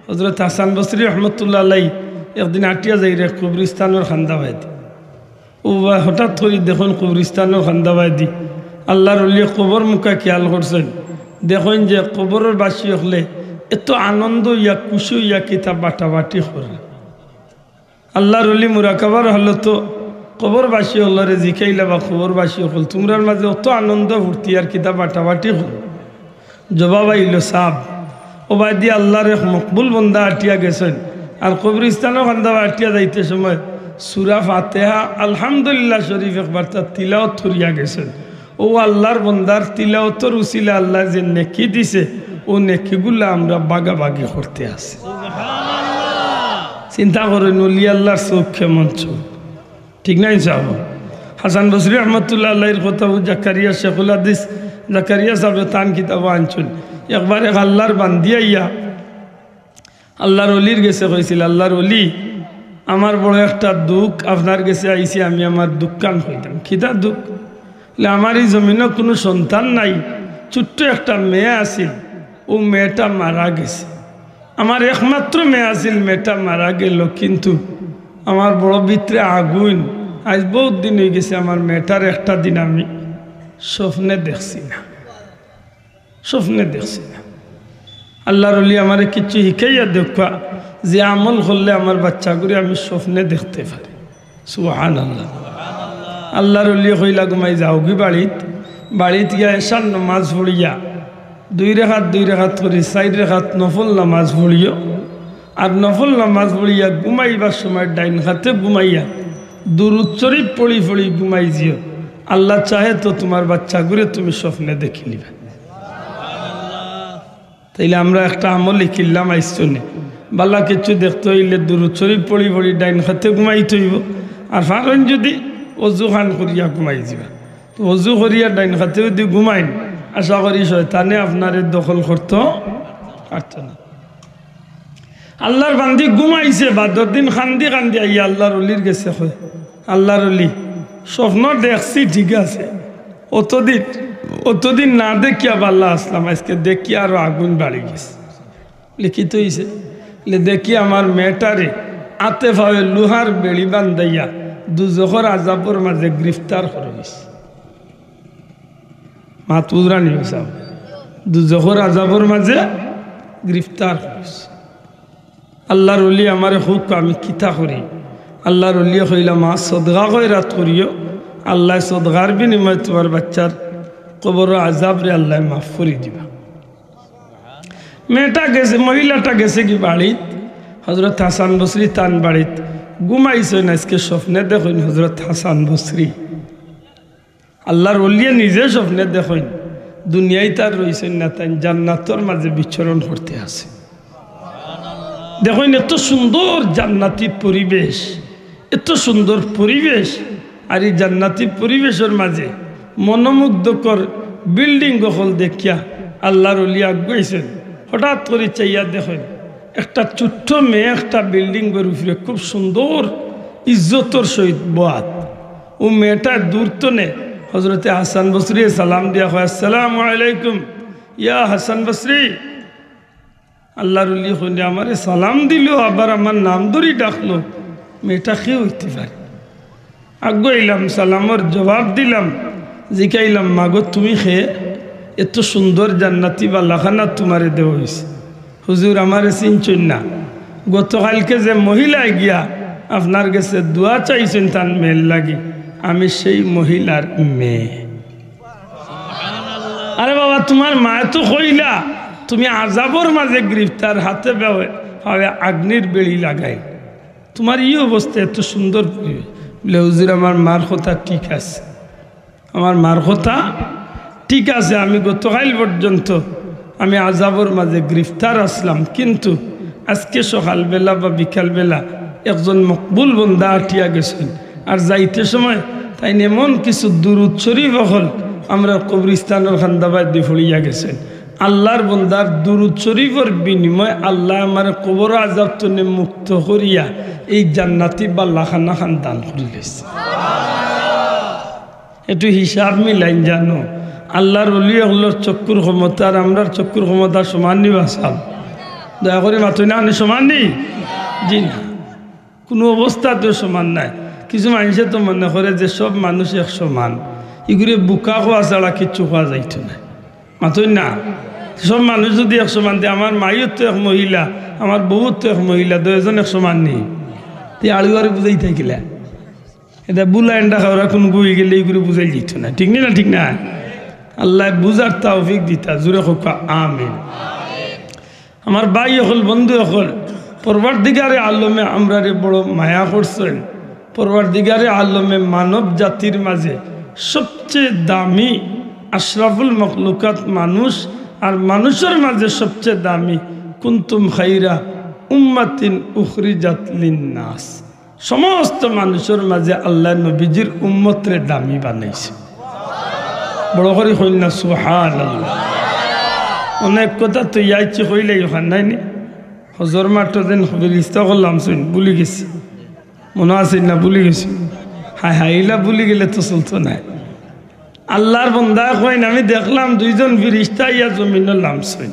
হজরত হাসান বসরি রহমতুল্লাহ আলাই একদিন আটিয়া যাইরা কবরিস্তানর কান্দাবায়দি। অউ বা হঠাৎ করি দেখইন কবরিস্তানর কান্দাবায়দি আল্লার অলিয়ে কবর মুখা খিয়াল করছইন, দেখইন যে কবরর বাসি অকলে এত আনন্দ অইয়া খুশি অইয়া কিতা বাটাবাটি করে। আল্লার অলি মুরাকাবার হালতো কবরবাসী অকলরে জিকাইলা বা কবরবাসী অকল, তুমরার মাঝে অত আনন্দ ফুর্তি আর কিতা বাটাবাটি করো? জবাব আইলো, সাব, অউ বায়দি আল্লার এক মকবুল বন্দা আটিয়া গেছইন, আর কবরিস্তানর কান্দাবায় আটিয়া যাইতে সময় সূরা ফাতিহা, আলহামদুলিল্লাহ শরীফ একবার তারা তিলাওত করিয়া গেছইন। অউ আল্লার বন্দার তিলাওতর উছিলায় আল্লায় যে নেকি দিছে, অউ নেকিগুলা আমরা ভাগাভাগি করতে আছি। চিন্তা করইন, অলি আল্লার চউখ কেমন চউখ, ঠিক নায়নি সাব? হাসান বসরি রহমতুল্লাহ আলাইহির কথা, অউ জাকারিয়া শেখুল হাদিস জাকারিয়া সাবে তান কিতাবো আনছইন। একবার এক আল্লার বান্দি আইয়া আল্লার অলির গেছে কইছিল, "আল্লার অলি, আমার বড় একটা দুখ, আপনার গেছে আইছি, আমি আমার দুখখান কইতাম।" "কিতা দুখ?" বলে, "আমার ই জমিনো কুনু সন্তান নাই, ছুট্ট একটা মেয়ে আছিল, অউ মেয়েটা মারা গেছে। আমার একমাত্র মেয়ে আছিল, মেয়েটা মারা গেল, কিন্তু আমার বড় ভিতরে আগুইন, আইজ বউত দিন অইগেছে, আমার মেয়েটার একটা দিন আমি স্বপ্নে দেখছি না।" স্বপ্নে দেখছি না। আল্লার অলি, আমারে কিচ্ছু হিকাইয়া দেউক্কা, যে আমল করলে আমার বাইচ্চাগুরে আমি স্বপ্নে দেখতে পারি। সুবহানাল্লাহ। আল্লার অলিয়ে কইলা, "ঘুমাই যাওগি বাড়িত, বাড়িত গিয়া এশার নমাজ পড়িয়া দুই রেকাত দুই রেকাত করি চাইর রেকাত নফল নমাজ পড়িও, আর নফল নামাজ পড়িয়া ঘুমাইবার সময় ডাইন খাতে ঘুমাইয়া দুরুদ শরীফ পড়ি পড়ি ঘুমাই যিও। আল্লাহ চাহে তো তুমার বাচ্চাগুরে তুমি স্বপ্নে দেখিলিবা। তাইলে আমরা একটা আমল হিকিলাম আইজ থনে। বালা কিচ্ছু দেখতে অইলে দুরুদ শরীফ পড়ি পড়ি ডাইন খাতে ঘুমাইতে অইবো। আর পারইন যুদি অজু খান করিয়া ঘুমাই যিবা। তো অজু করিয়া ডাইন খাতে যুদি ঘুমাইন, আশা করি শয়তানে আপনারে দখল করতো পারতো না। আল্লার বান্দি ঘুমাইছে, বাদর দিন কান্দি কান্দি আইয়া আল্লার অলির গেছে কয়, "আল্লার অলি, স্বপ্ন দেখছি ঠিক আছে, অতদিন, অতদিন না দেখিয়া বালা আছলাম, আইজকে দেখিয়া আরো আগুন বাড়ি গেছে।" লিখিত অইছে, লে দেখি আমার মেয়েটারে আতে পাওয়ে লোহার বেড়ি বান্ধাইয়া দুজখর আজাবর মাঝে গ্রেফতার করা অইছে। মাত বুঝরা নি বা সাব? দুজখর আজাবর মাঝে গ্রেফতার অইছে। আল্লার অলি আমারে কউক্কা আমি কিতা করি? আল্লার অলিয়ে কইলা, "মা, সদকা খয়রাত করিও, আল্লায় সদকার বিনিময়ে তুমার বাচ্চার কবরর আজাবরে আল্লায় মাফ করি দিবা।" মেয়েটা গেছে, মহিলাটা গেছেগি বাড়িত, হজরত হাসান বসরি তান বাড়িত। ঘুমাইছইন, আইজকে স্বপ্নে দেখইন হজরত হাসান বসরি। আল্লার অলিয়ে নিজে স্বপ্নে দেখইন, দুনিয়াইত আর রইছইন না, তাইন জান্নাতর মাঝে বিচরণ করতে আছে। দেখইন, এত সুন্দর জান্নাতি পরিবেশ, এত সুন্দর পরিবেশ, আর ই জান্নাতি পরিবেশর মাঝে মনোমুগ্ধকর বিল্ডিং অকল দেখিয়া আল্লার অলি আগুয়াইছইন। হঠাৎ করি চাইয়া দেখইন, একটা ছোট্ট মেয়ে একটা বিল্ডিংর উপরে খুব সুন্দর ইজ্জতর সহিত বওয়াত। অউ মেয়েটা দূর থনে হজরতে হাসান বসরিয়ে সালাম দিয়া কয়, "আসসালামু আলাইকুম, ইয়া হাসান বসরি।" আল্লার অলি কইন, "আমারে সালাম দিলো, আবার আমার নাম ধরি ডাকলো, মেয়েটা কে অইতে পারে?" আগুয়াইলাম, সালামর জবাব দিলাম, জিকাইলাম, "মাগো, তুমি কে? এত সুন্দর জান্নাতি বালাখানা তুমারে দেওয়া অইছে।" "হুজুর, আমারে চিনছইন না? গতকাইলকে যে মহিলায় গিয়া আপনার গেছে দোয়া চাইছইন তান মেয়ের লাগি, আমি সেই মহিলার মেয়ে।" "আরে বাবা, তুমার মায়ে তো কইলা তুমি আজাবর মাঝে গ্রেফতার, আতে পাওয়ে, পাওয়ে আগ্নির বেড়ি লাগাই, তুমার ই অবস্থা, এত সুন্দর পরিবেশ।" বলে, "হুজুর, আমার মার কথা ঠিক আছে, আমার মার কথা ঠিক আছে, আমি গতকাইল পর্যন্ত আমি আজাবর মাঝে গ্রেফতার আছলাম, কিন্তু আইজকে সকালবেলা বা বিকালবেলা একজন মকবুল বন্দা আটিয়া গেছইন, আর যাইতে সময় তাইন এমন কিছু দুরুদ শরীফ অকল আমরার কবরিস্তানর কান্দাবায়দি পড়িয়া গেছইন। আল্লার বন্দার দুরুদ শরীফর বিনিময়ে আল্লায় আমারে কবরর আজাব থনে মুক্ত করিয়া এই জান্নাতি বালাখানা খান দান করিলাইছে।" একটু হিসাব মিলাইন জানো, আল্লার অলি অকলর চক্ষুর ক্ষমতা আর আমরার চক্ষুর ক্ষমতা সমান নি বা সাব? দয়া করি মাতইন না, সমান নি? জি না, কুনু অবস্থাতেও সমান নায়। কিছু মানষে তো মনে করে যে সব মানুষ এক সমান, ইগুরে বুকা কওয়া ছাড়া কিচ্ছু কওয়া যাইতো নায়। মাতইন না, সব মানুষ যুদি এক সমান, তে আমার মাইও তো এক মহিলা, আমার বউও তো এক মহিলা, দুইজন এক সমান নি? তে আড়ুয়ারে বুঝাই থাকিলা। এটা বুলা এন্ডা খাওয়ারা কুনগু অইগেলে ইগুরে বুঝাই যাইতো নায়, ঠিক নি না? ঠিক না? আল্লায় বুঝার তৌফিক দিতা, জুরে কউক্কা আমিন। আমার ভাই অকল, বন্ধু অকল, পরওয়ারদিগারে আলমে আমরারে বড় মায়া করছইন। পরওয়ারদিগারে আলমে মানব জাতির মাঝে সবচেয়ে দামি, আশরাফুল মখলুকাত মানুষ, আর মানুষর মাঝে সবচেয়ে দামি, কুনতুম খাইরা উম্মাতিন উখরিজাত লিন্নাস। সমস্ত মানুষর মাঝে আল্লায় নবীজির উম্মতরে দামি বানাইছে। বড় করি কইন না, সুবহানাল্লাহ। অনেক কথা তো ইয়াইছি কইলেই অখান নায় নি? হজর মাঠো যেন ফিরিস্তা অকল লামছইন, ভুলি গেছি। মনো আছে না? ভুলি গেছি। হায় হায়, ইলা ভুলি গেলে তো চলতো নায়। আল্লার বন্দায় কইন, "আমি দেখলাম দুইজন ফিরিস্তা ইয়া জমিনো লামছইন।"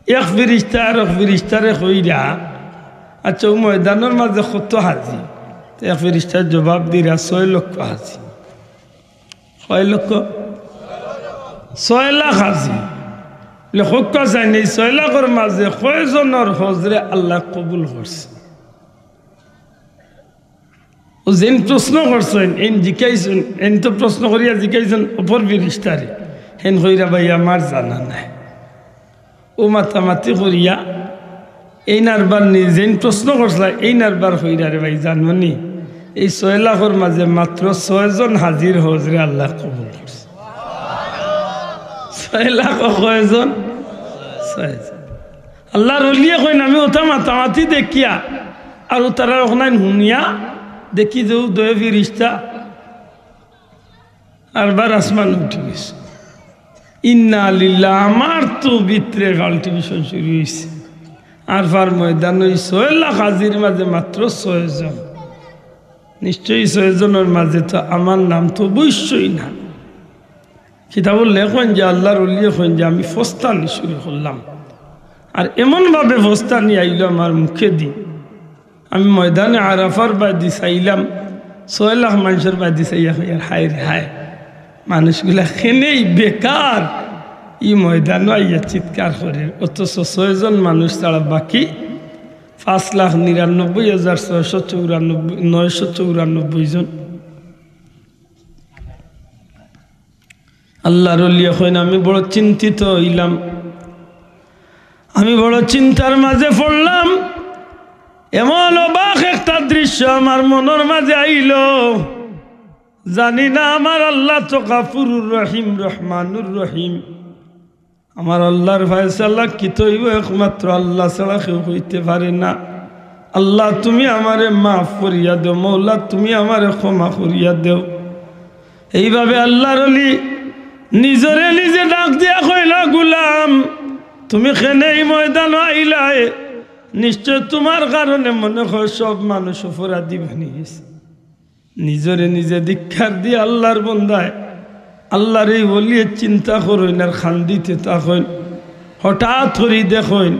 এক ফিরিস্তা আরক ফিরিস্তারে কইরা, "আচ্ছা, অউ ময়দানর মাঝে কত হাজি?" তে এক ফিরিস্তায় জবাব দিরা, "ছয় লক্ষ হাজি।" কয় লক্ষ? ছয় লাখ হাজি। লেখক চাইন, এই ছয় লাখর মাঝে কয়জনর হজরে আল্লায় কবুল করছে? অউ যেইন প্রশ্ন করছইন, এইন জিকাইছইন, এইন তো প্রশ্ন করিয়া জিকাইছইন অপর ফিরিস্তারে, হেইন কইরা, "ভাই, আমার জানা নাই।" অউ মাতামাতি করিয়া এইন আরবার নিজেইন প্রশ্ন করছলা, এইন আরবার কইরা রে ভাই, জানো নি, এই ছয় লাখর মাঝে মাত্র ছয়জন হাজির হজরে আল্লায় কবুল করছে। ছয় লাখ কয়জন? ছয়জন। আল্লার অলিয়ে কইন, আমি অতা মাতামাতি দেখিয়া আর অতারার অখান হুনিয়া দেখি যে উদয় ফিরিস্তা আরবার আসমান উঠি গেছে। ইন্না লিল্লাহ, আমার তো ভিতরে palpitation শুরু অইছে। আরফার ময়দানো ছয় লাখ হাজির মাঝে মাত্র ছয়জন। নিশ্চয়ই ছয়জনর মাঝে তো আমার নাম তো অবশ্যই না। কিতাবো লেখইন যে আল্লার অলিয়ে কইন যে আমি ফস্তানি শুরু করলাম, আর এমনভাবে ফস্তানি আইলো আমার মুখেদি, আমি ময়দানে আরাফার বায়দি চাইলাম, ছয় লাখ মানষর বায়দি চাইয়া কইয়ার, হায় রে হায়, মানুষগুলা কেনে বেকার ই ময়দানো আইয়া চিৎকার করের, অথচ ছয়জন মানুষ ছাড়া বাকি পাঁচ লাখ নিরানব্বই হাজার ছয়শো চৌরানব্বই, নয়শো চৌরানব্বই জন। আল্লার অলিয়ে কইন, আমি বড় চিন্তিত অইলাম, আমি বড় চিন্তার মাঝে পড়লাম। এমন অবাক একটা দৃশ্য আমার মনর মাঝে আইলো। জানি না আমার আল্লা তো গাফুরুর রহিম, রহমানুর রহিম। আমার আল্লার ফয়সালা কিতা অইবো, একমাত্র আল্লা ছাড়া কেউ কইতে পারে না। আল্লা, তুমি আমারে মাফ করিয়া দেও, মৌলা, তুমি আমারে ক্ষমা করিয়া দেও। এইভাবে আল্লার অলি নিজরে নিজে ডাক দিয়া কইলা, গুলাম, তুমি কেনে ই ময়দানো আইলায়? নিশ্চয় তুমার কারণে মনে হয় সব মানুষ অপরাধী বানি গেছে। নিজরে নিজে ধিক্কার দিয়া আল্লার বন্দায়, আল্লার এই অলিয়ে চিন্তা করইন আর কান্দিতে থাকইন। হঠাৎ করি দেখইন,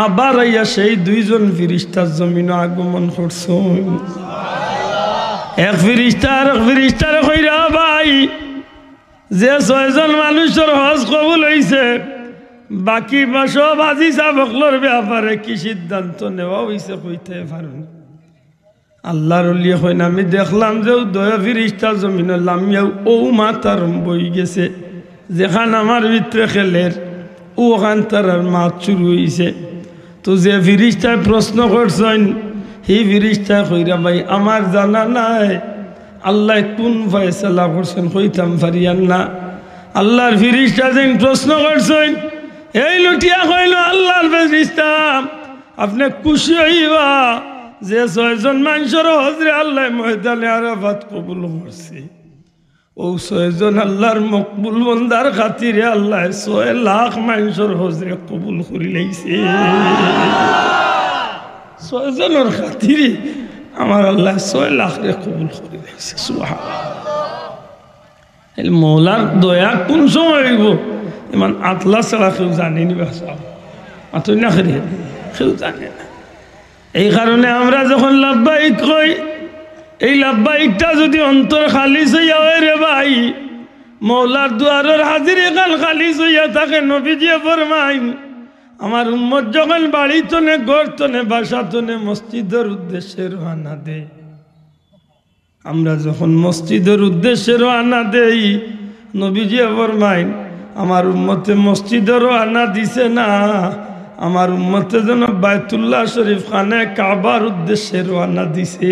আবার আইয়া সেই দুইজন ফিরিস্তা জমিনো আগমন করছইন। এক ফিরিস্তা আরক ফিরিস্তারে কইরা, ভাই, যে ছয়জন মানুষর হজ কবুল অইছে, বাকি বা সব হাজি সাব অকলর ব্যাপারে কি সিদ্ধান্ত নেওয়া অইছে, কইতে পারইন? আল্লার অলিয়ে কইন, আমি দেখলাম যে উদয় ফিরিস্তা জমিনো লামিয়া অউ মাত আরম্ভ অইগেছে, যেখান আমার ভিতরে খেলের, অখান তারার মাত শুরু অইছে। তো যে ফিরিস্তায় প্রশ্ন করছইন, হি ফিরিস্তায় কইরা, ভাই, আমার জানা নাই আল্লায় কুন ফয়সালা করছইন, কইতাম পারিয়ার না। আল্লার ফিরিস্তা যেইন প্রশ্ন করছইন, এইন উঠিয়া কইলো, আল্লার ফিরিস্তা, আপনে খুশি অইবা যে ছয়জন মানষর হজরে আল্লায় ময়দানে আরাফাত কবুল করছে। অউ ছয়জন আল্লার মকবুল বন্দার খাতিরে আল্লায় ছয় লাখ মানষর হজরে কবুল করিলাইছে। ছয়জনর খাতিরে আমার আল্লায় ছয় লাখরে কবুল করিলাইছে। সুবহানাল্লাহ। এই মৌলার দয়া কুন সময় অইবো, ইমান আল্লা ছাড়া কেউ জানে নি বা? মাতইন না কেনে, কেউ জানে না। এই কারণে আমরা যখন লাব্বাইক কই, এই লাব্বাইকটা যুদি অন্তর খালিস অইয়া অয় রে ভাই, মৌলার দুয়ারর হাজিরিখান খালিস অইয়া থাকে। নবীজিয়ে ফরমাইন, আমার উম্মত যখন বাড়ি তনে, ঘর তনে, বাসা তনে মসজিদর উদ্দেশ্যে রওয়ানা দেয়, আমরা যখন মসজিদর উদ্দেশ্যে রওয়ানা দেই, নবীজিয়ে ফরমাইন, আমার উম্মতে মসজিদো রওয়ানা দিছে না, আমার উম্মতে যেন বায়তুল্লাহ শরীফ খানে কাবার উদ্দেশ্যে রওয়ানা দিছে।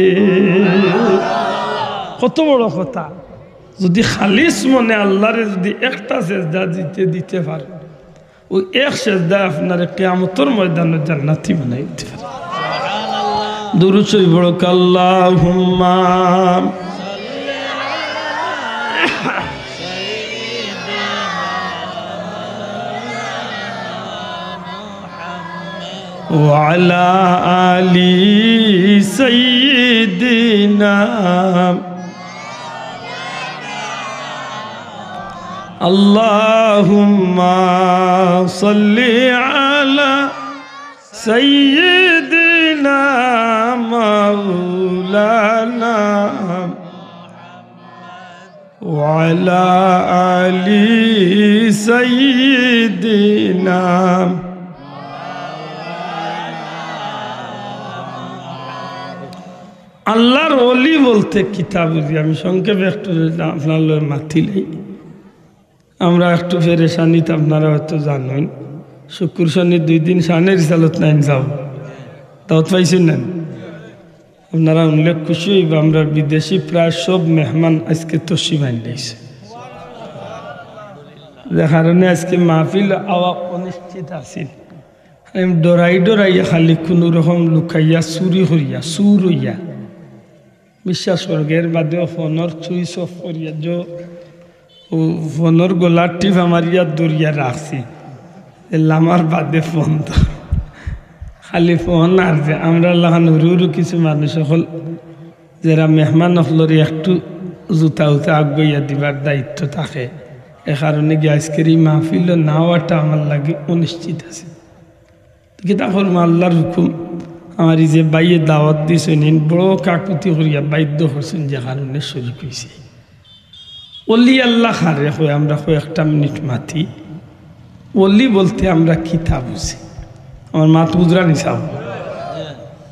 কত বড় কথা! যুদি খালিস মনে আল্লারে যুদি একটা সেজদা দিতে, দিতে পারে, অউ এক সেজদায় আপনারে কিয়ামতর ময়দানো জান্নাতি বানাই দিতে পারে। দুরূদ শরীফ পড়ো, আল্লাহুম্মা ওয়া আলা আলি সাইয়্যিদিনা। আল্লাহুম্মা সাল্লি আলা সাইয়্যিদিনা মাওলানা ওয়া আলা আলি সাইয়্যিদিনা। আল্লার ওলি বলতে কিতা বুঝি? আমি সংক্ষেপে একটু আপনার লগে মাতিলাই। আমরা একটু পেরেশানিত, আপনারা হয়তো জানইন, শুক্কুর শনি দুই দিন শানের রিসালত নাইন যাও। দাওয়াত পাইছইন না? আপনারা হুনলে খুশি অইবা, আমরার বিদেশি প্রায় সব মেহমান আইজকে তশরিফ আনলাইছে। যে কারণে আইজকে মাহফিল আওয়া অনিশ্চিত আছিল। আমি ডরাই ডরাইয়া খালি কুনু রকম লুকাইয়া চুরি করিয়া, চুর অইয়া, বিশ্বাস করউক্কা, এর বাদেও ফোনর switch off করিয়া যে ও ফোনর গলার টিপ আমার ইয়াত ধরিয়া রাখছি, এ লামার বাদে ফোন তো খালি ফোন। আর যে আমরার লাখান হুরু হুরু কিছু মানুষ অকল, যেরা মেহমান অকলরে একটু জুতা উতা আগুয়াইয়া দিবার দায়িত্ব থাকে, এ কারণে গিয়া আইজকের ই মাহফিলো না আওয়াটা আমার লাগি অনিশ্চিত আছে। কিতা করমু, আল্লার হুকুম। আমার ই যে ভাইয়ে দাওয়াত দিছইন, ইন বড় কাকুতি করিয়া বাধ্য করছইন, যে কারণে শরিক অইছি। অলি আল্লা কারে কয়, আমরা কয়েকটা মিনিট মাতি। অলি বলতে আমরা কিতা বুঝি? আমার মাত বুঝরা নি সাব?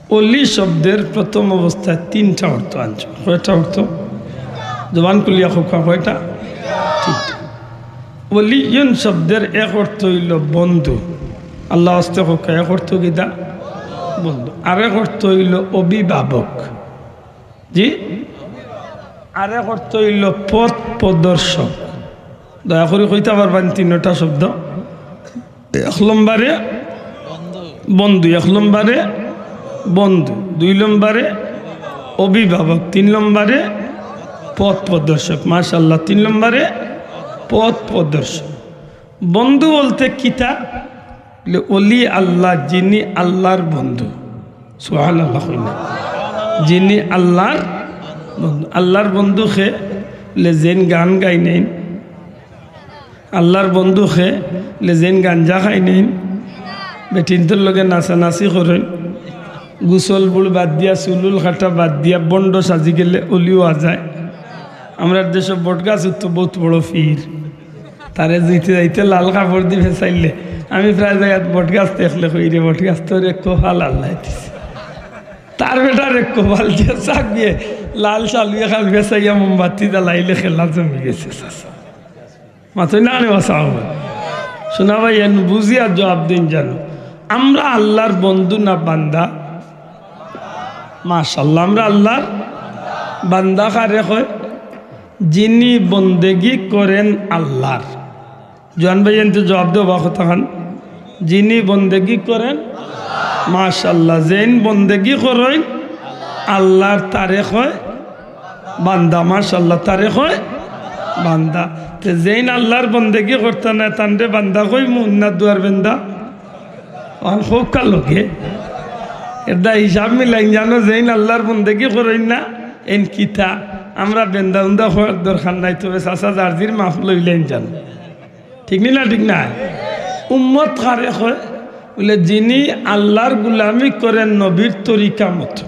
অলি শব্দের প্রথম অবস্থায় তিনটা অর্থ আনছে। কয়টা অর্থ? জবান খুলিয়া কউক্কা, কয়টা? তিনটা। অলিয়ুন শব্দের এক অর্থ অইলো বন্ধু। আল্লা আস্তে কউক্কা, এক অর্থ কিতা? বন্ধু। আরেক অর্থ অইলো অভিভাবক। জি? আরেক অর্থ অইলো পথ প্রদর্শক। দয়া করি কইতা পারবা নি তিনটা শব্দ? এক নম্বরে বন্ধু, এক নম্বরে বন্ধু, দুই নম্বরে অভিভাবক, তিন নম্বরে পথ প্রদর্শক। মাশাআল্লাহ, তিন নম্বরে পথ প্রদর্শক। বন্ধু বলতে কিতা? বলে, অলি আল্লা যিনি আল্লার বন্ধু। সুবহানাল্লাহ কইন না? যিনি আল্লার বন্ধু। আল্লার বন্ধু কে? বলে, যেইন গান গাইন, আল্লার বন্ধু কে? বলে, যেইন গাঞ্জা খাইন, বেটিন্তর লগে নাচানাচি করইন, গোসল বুড় বাদ দিয়া, চুল উল কাটা বাদ দিয়া, ভন্ড সাজি গেলে অলি অওয়া যায়। আমরার দেশো বটগাছ উঠতো বউত বড় পীর, তারে যাইতে যাইতে লাল কাপড় দি ফেছাইলে, আমি প্রায় জাগাত বটগাছ দেখলে কই, "রে বটগাছ, তোরে কপাল আল্লায় দিছে।" তার বেটারে কপাল দিয়া চাকরিয়ে লাল শালু এখান ফেছাইয়া মোমবাতি জ্বালাইলে খেলা জমি গেছে, চাচা। মাতইন না রে বাসা। শোনা ভাই, এন বুঝিয়া জবাব দিন জানো। আমরা আল্লার বন্ধু না বান্দা? মাশাআল্লাহ, আমরা আল্লার বান্দা। কারে কয়? যিনি বন্দেগি করেন আল্লার। জোয়ান ভাই, এনতে জবাব দেও বা কথাখান। যিনি বন্দেগি করেন, মাশাআল্লাহ, যেইন বন্দেগি করইন আল্লার, তারে কয় বান্দা। মাশাআল্লাহ, তারে কয় বান্দা। তে যেইন আল্লার বন্দেগি করতা নায়, তানরে বান্দা কইমু না দুয়ার বেন্দা? অখন কউক্কা লগে। এরদা হিসাব মিলাইন জানো, যেইন আল্লার বন্দেগি করইন না, এইন কিতা? আমরা বেন্দা উন্দা কওয়ার দরকার নাই, তবে চাচা যার যির মাফ লইলাইন জানো। ঠিক নি না? ঠিক না? উম্মত কারে কয়? বলে, যিনি আল্লার গুলামি করেন নবীর তরিকা মতো।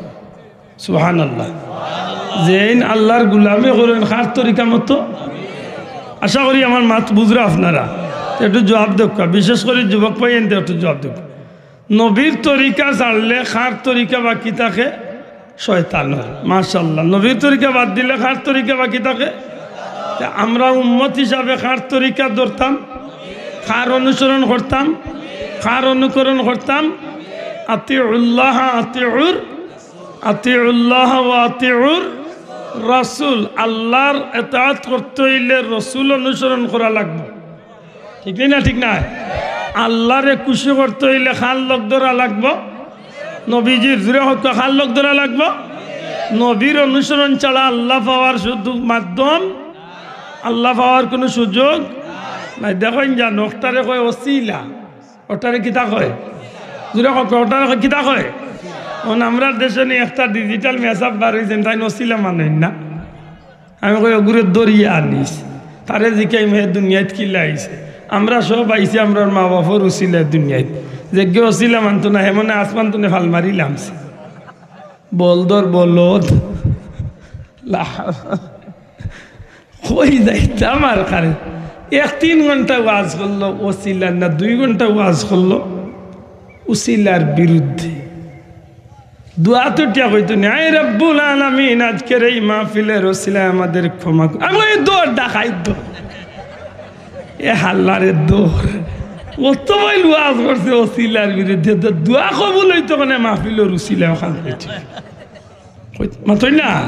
সুবহানাল্লাহ। যেইন আল্লার গুলামি করইন কার তরিকা মতো? আশা করি আমার মাত বুঝরা আপনারা। একটু জবাব দেউক্কা, বিশেষ করি যুবক ভাই, এনতে একটু জবাব দেউক্কা। নবীর তরিকা ছাড়লে কার তরিকা বাকি থাকে? শয়তানর। মাশাআল্লাহ। নবীর তরিকা বাদ দিলে কার তরিকা বাকি থাকে? তে আমরা উম্মত হিসাবে কার তরিকা ধরতাম? কার অনুসরণ করতাম? কার অনুকরণ করতাম? আতিউল্লাহ, আতিউর, আতিউল্লাহ ওয়া আতিউর রাসূল। আল্লার এতাআত করতে অইলে রসুল অনুসরণ করা লাগবো। ঠিক নি না? ঠিক না? আল্লারে খুশি করতে অইলে কার লগ ধরা লাগবো? নবীজির। জুরে কউক্কা, কার লগ ধরা লাগবো? নবীর অনুসরণ ছাড়া আল্লা পাওয়ার শুধু মাধ্যম, আল্লা পাওয়ার কুনু সুযোগ নাই। দেখইন জানো, অটারে কয় অছিলা। অটারে কিতা কয়? জুরে কউক্কা, অটারে কয় কিতা কয়? অখন আমরার দেশো নি একটা digital মেসাব বার অইছে, তাইন অছিলা মানইন না। আমি কই, "অগুরে ধরিয়া আনিস, তারে জিকাইমু হে দুনিয়াত কিলা আইছে।" আমরা সব আইছি আমরার মা বাফর উছিলায় দুনিয়াত। যেগিয়ে অছিলা মানতো না, হে মনে আসমান তুনে ফাল মারিলামছে। বলদর বলদ। লা-, কই যাইতাম আর কারে? এক তিন ঘন্টা ওয়াজ করলো অছিলার না, দুই ঘন্টা ওয়াজ করলো অছিলার বিরুদ্ধে। দোয়াত উঠিয়া কইতো নি, "আয় রব্বুল আলামিন, আজকের এই মাহফিলের ওসিলায় আমাদের ক্ষমা কর।" আমি কই, "দৌড় ডাকাইত দৌড়, এ হাল্লারে দৌড়।" কত ভাই ওয়াজ করছে উছিলার বিরুদ্ধে, তো দোয়া কবুল অইতো কেনে মাহফিলর উছিলায় অখান কইতে। কইত-, মাতইন না?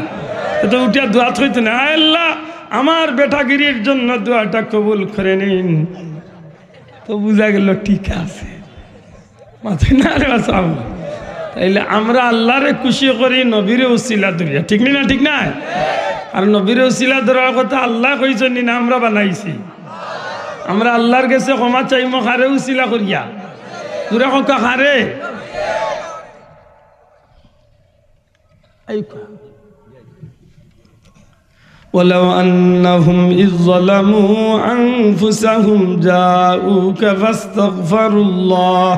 এ তো উঠিয়া দোয়াত কইতো না, "আয় আল্লাহ, আমার বেটাগিরির জন্য দোয়াটা কবুল করে নিন।" তো বুঝা গেল ঠিক আছে। মাতইন না রে বাবা। তাইলে আমরা আল্লাহরে খুশি করি নবীরে উছিলা ধরিয়া, ঠিক নি না? ঠিক নায়? আর নবীরে উছিলা ধরার কথা আল্লায় কইছইন নি না আমরা বানাইছি? আমরা আল্লাহর গেছে ক্ষমা চাইমু কারে উছিলা করিয়া? জুরে কউক্কা কারে? এই কউক্কা। ولو أنهم إذ ظلموا أنفسهم جاءوك فاستغفروا الله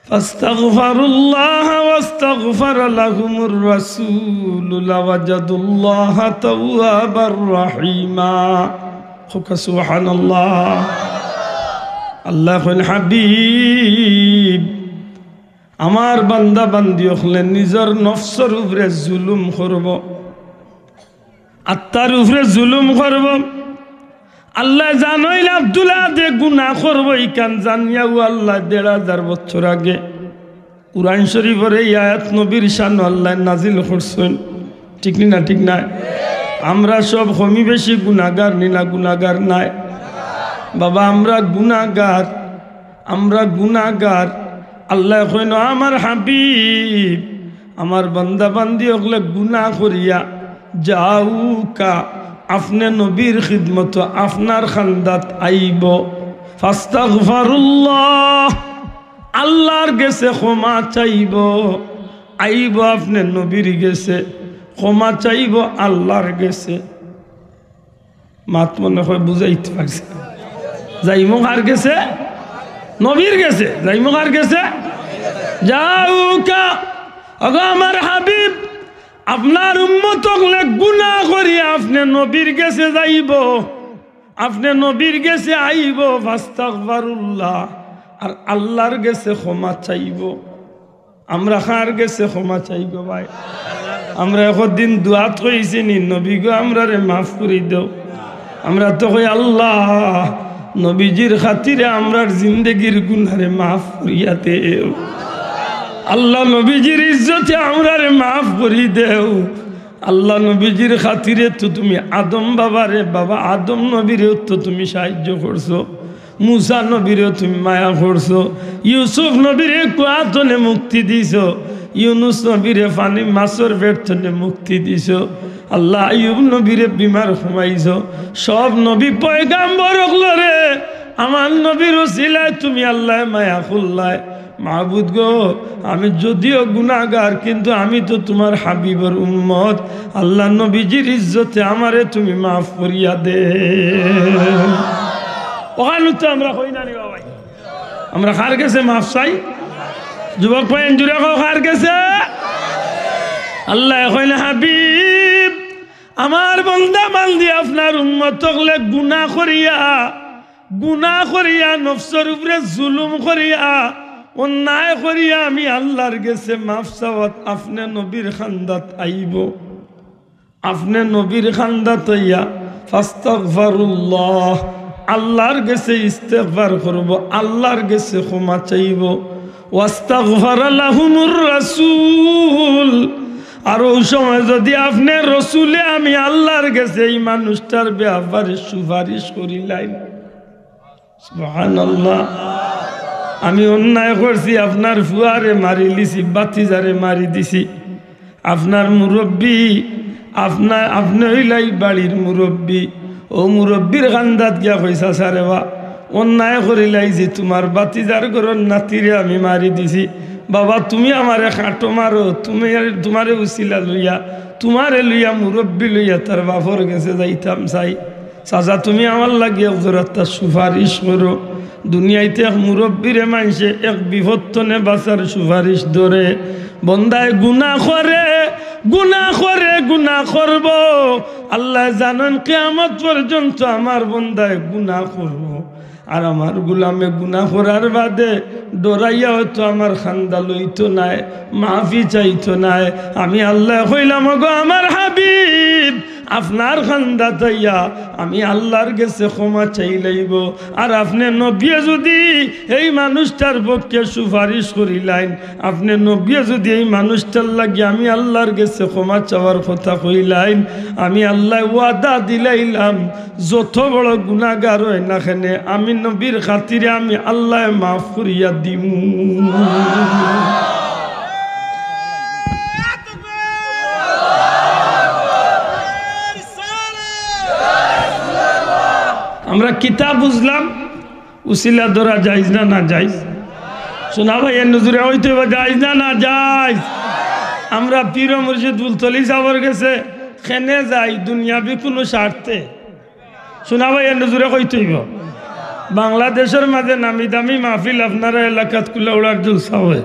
فاستغفروا الله واستغفر لهم الرسول لوجدوا الله توابا رحيما. কউক্কা সুবহানাল্লাহ। আল্লায় কইন, হাবিব, আমার বান্দা বান্দি অকলে নিজর নফসর উপরে জুলুম করবো, আত্মার উপরে জুলুম করবো। আল্লায় জানইন আব্দুল আহাদে গুনা করবো, ইখান জানিয়াউ আল্লায় দেড় হাজার বছর আগে কুরআন শরীফর এই আয়াত নবীর শানো আল্লায় নাজিল করছইন। ঠিক নি না? ঠিক নায়? আমরা সব কমি বেশি গুনাগার নি না গুনাগার নায়? বাবা, আমরা গুনাগার, আমরা গুনাগার। আল্লায় কইন, "আমার হাবিব, আমার বান্দা বান্দি অকলে গুনা করিয়া যাউকা, আপনে নবীর খিদমতো আপনার কান্দাত আইবো, ফাস্তাগফারুল্লাহ, আল্লাহর গেছে ক্ষমা চাইবো, আইবো আপনে নবীর গেছে, ক্ষমা চাইবো আল্লাহর গেছে।" মাত মনে অয় বুঝাইতে পারছি না। যাইমু কার গেছে? নবীর গেছে। যাইমু কার গেছে? যাউকা। ওগো আমার হাবিব, আপনার উম্মত অকলে গুনা করি আপনে নবীর গেছে যাইবো, আপনে নবীর গেছে আইবো, ফাস্তাগফারুল্লাহ, আর আল্লাহর গেছে ক্ষমা চাইবো। আমরা কার গেছে ক্ষমা চাই গো ভাই? আমরা একদিন দোয়াত কইছি নি, "নবী গো, আমরারে মাফ করি দেও"? আমরা তো কই, "আল্লাহ, নবীজির খাতিরে আমরার জিন্দেগির গুনারে মাফ করিয়া দেও। আল্লাহ, নবীজির ইজ্জতে আমরারে মাফ করি দেও।" আল্লাহ, নবীজির খাতিরে তো তুমি আদম বাবারে, বাবা আদম নবীরেও তো তুমি সাহায্য করছো। মুসা নবীরেও তুমি মায়া করছো, ইউসুফ নবীরে কুয়াতনে মুক্তি দিছো, ইউনুস নবীরে পানি মাছর পেট তনে মুক্তি দিছো, আল্লাহ আইয়ুব নবীরে বিমার কমাইছো। সব নবী পয়গাম্বর অকলরে আমার নবীর উছিলায় তুমি আল্লায় মায়া করলায়। মাবুদ গো, আমি যদিও গুনাগার, কিন্তু আমি তো তুমার হাবিবর উম্মত। আল্লাহ নবীজির ইজ্জতে আমারে তুমি মাফ করিয়া দেও। অখানউ তো আমরা কই না নি বাবাই? আমরা কার গেছে মাফ চাই? যুবক ভাই, জুরে কও, কার গেছে? আল্লায় কইন, হাবিব, আমার বন্দা বান্দি আপনার উম্মত অকলে গুনা করিয়া, গুনা করিয়া, নফসর উপরে জুলুম করিয়া, অন্যায় করিয়া আমি আল্লাহর গেছে মাফ চাওয়াত আপনে নবীর কান্দাত আইবো। আপনে নবীর কান্দাত আইয়া ফাস্তাগফারুল্লাহ, আল্লাহর গেছে ইস্তেগফার করবো, আল্লাহর গেছে ক্ষমা চাইবো। ওয়াস্তাগফারা লাহুমুর রাসূল, আর অউ সময় যুদি আপনে রসুলে আমি আল্লাহর গেছে ই মানুষটার ব্যাপারে সুপারিশ করিলাইন, সুবহানাল্লাহ। আমি অন্যায় করছি, আপনার ফুয়ারে মারিলিছি, ভাতিজারে মারি দিছি, আপনার মুরব্বি, আপনার, আপনে অইলা ই বাড়ির মুরব্বি, অউ মুরব্বির কান্দাত গিয়া কইছা, "চাচা রে বা, অন্যায় করিলাইছি, তুমার ভাতিজার ঘরর নাতিরে আমি মারি দিছি, বাবা তুমি আমারে কাটো মারো, তুমি, তুমারে উছিলা লইয়া, তুমারে লইয়া মুরব্বি লইয়া তার বাপর গেছে যাইতাম চাই।" চাচা, তুমি আমার লাগি এক জোড়াত তার সুপারিশ করো। দুনিয়াইতে এক মুরব্বিরে মানষে এক বিপদ তনে বাঁচার সুপারিশ ধরে। বন্দায় গুনা করে, গুনা করে, গুনা করবো। আল্লায় জানইন কিয়ামত পর্যন্ত আমার বন্দায় গুনা করবো। আর আমার গুলামে গুনা করার বাদে ডরাইয়া হয়তো আমার কান্দা লইতো নায়, মাফি চাইতো নায়। আমি আল্লায় কইলাম, ওগো আমার হাবিব, আপনার খান্দাত আইয়া আমি আল্লার গেছে ক্ষমা চাইলাইবো। আর আপনে নবিয়ে যুদি এই মানুষটার পক্ষে সুপারিশ করিলাইন, আপনে নবিয়ে যুদি এই মানুষটার লাগি আমি আল্লার গেছে ক্ষমা চাওয়ার কথা কইলাইন, আমি আল্লায় ওয়াদা দিলাইলাম, যত বড় গুনাগার অয় না কেনে, আমি নবীর খাতিরে আমি আল্লায় মাফ করিয়া দিমু। আমরা কিতা বুঝলাম? উসিলা ধরা জায়েজ না নাজায়েজ? শোনা ভাই, এর নজরে হইতে হবে জায়েজ না নাজায়েজ? আমরা পীর ও মুর্শিদ ফুলতলি সাবর গেছে কেনে যাই? দুনিয়াবি কুনু স্বার্থে। শোনা ভাই, এর নজরে কইতে হইব। বাংলাদেশর মাঝে নামি দামি মাহফিল আপনারা এলাকাত কুলাউড়ার জলসা অয়।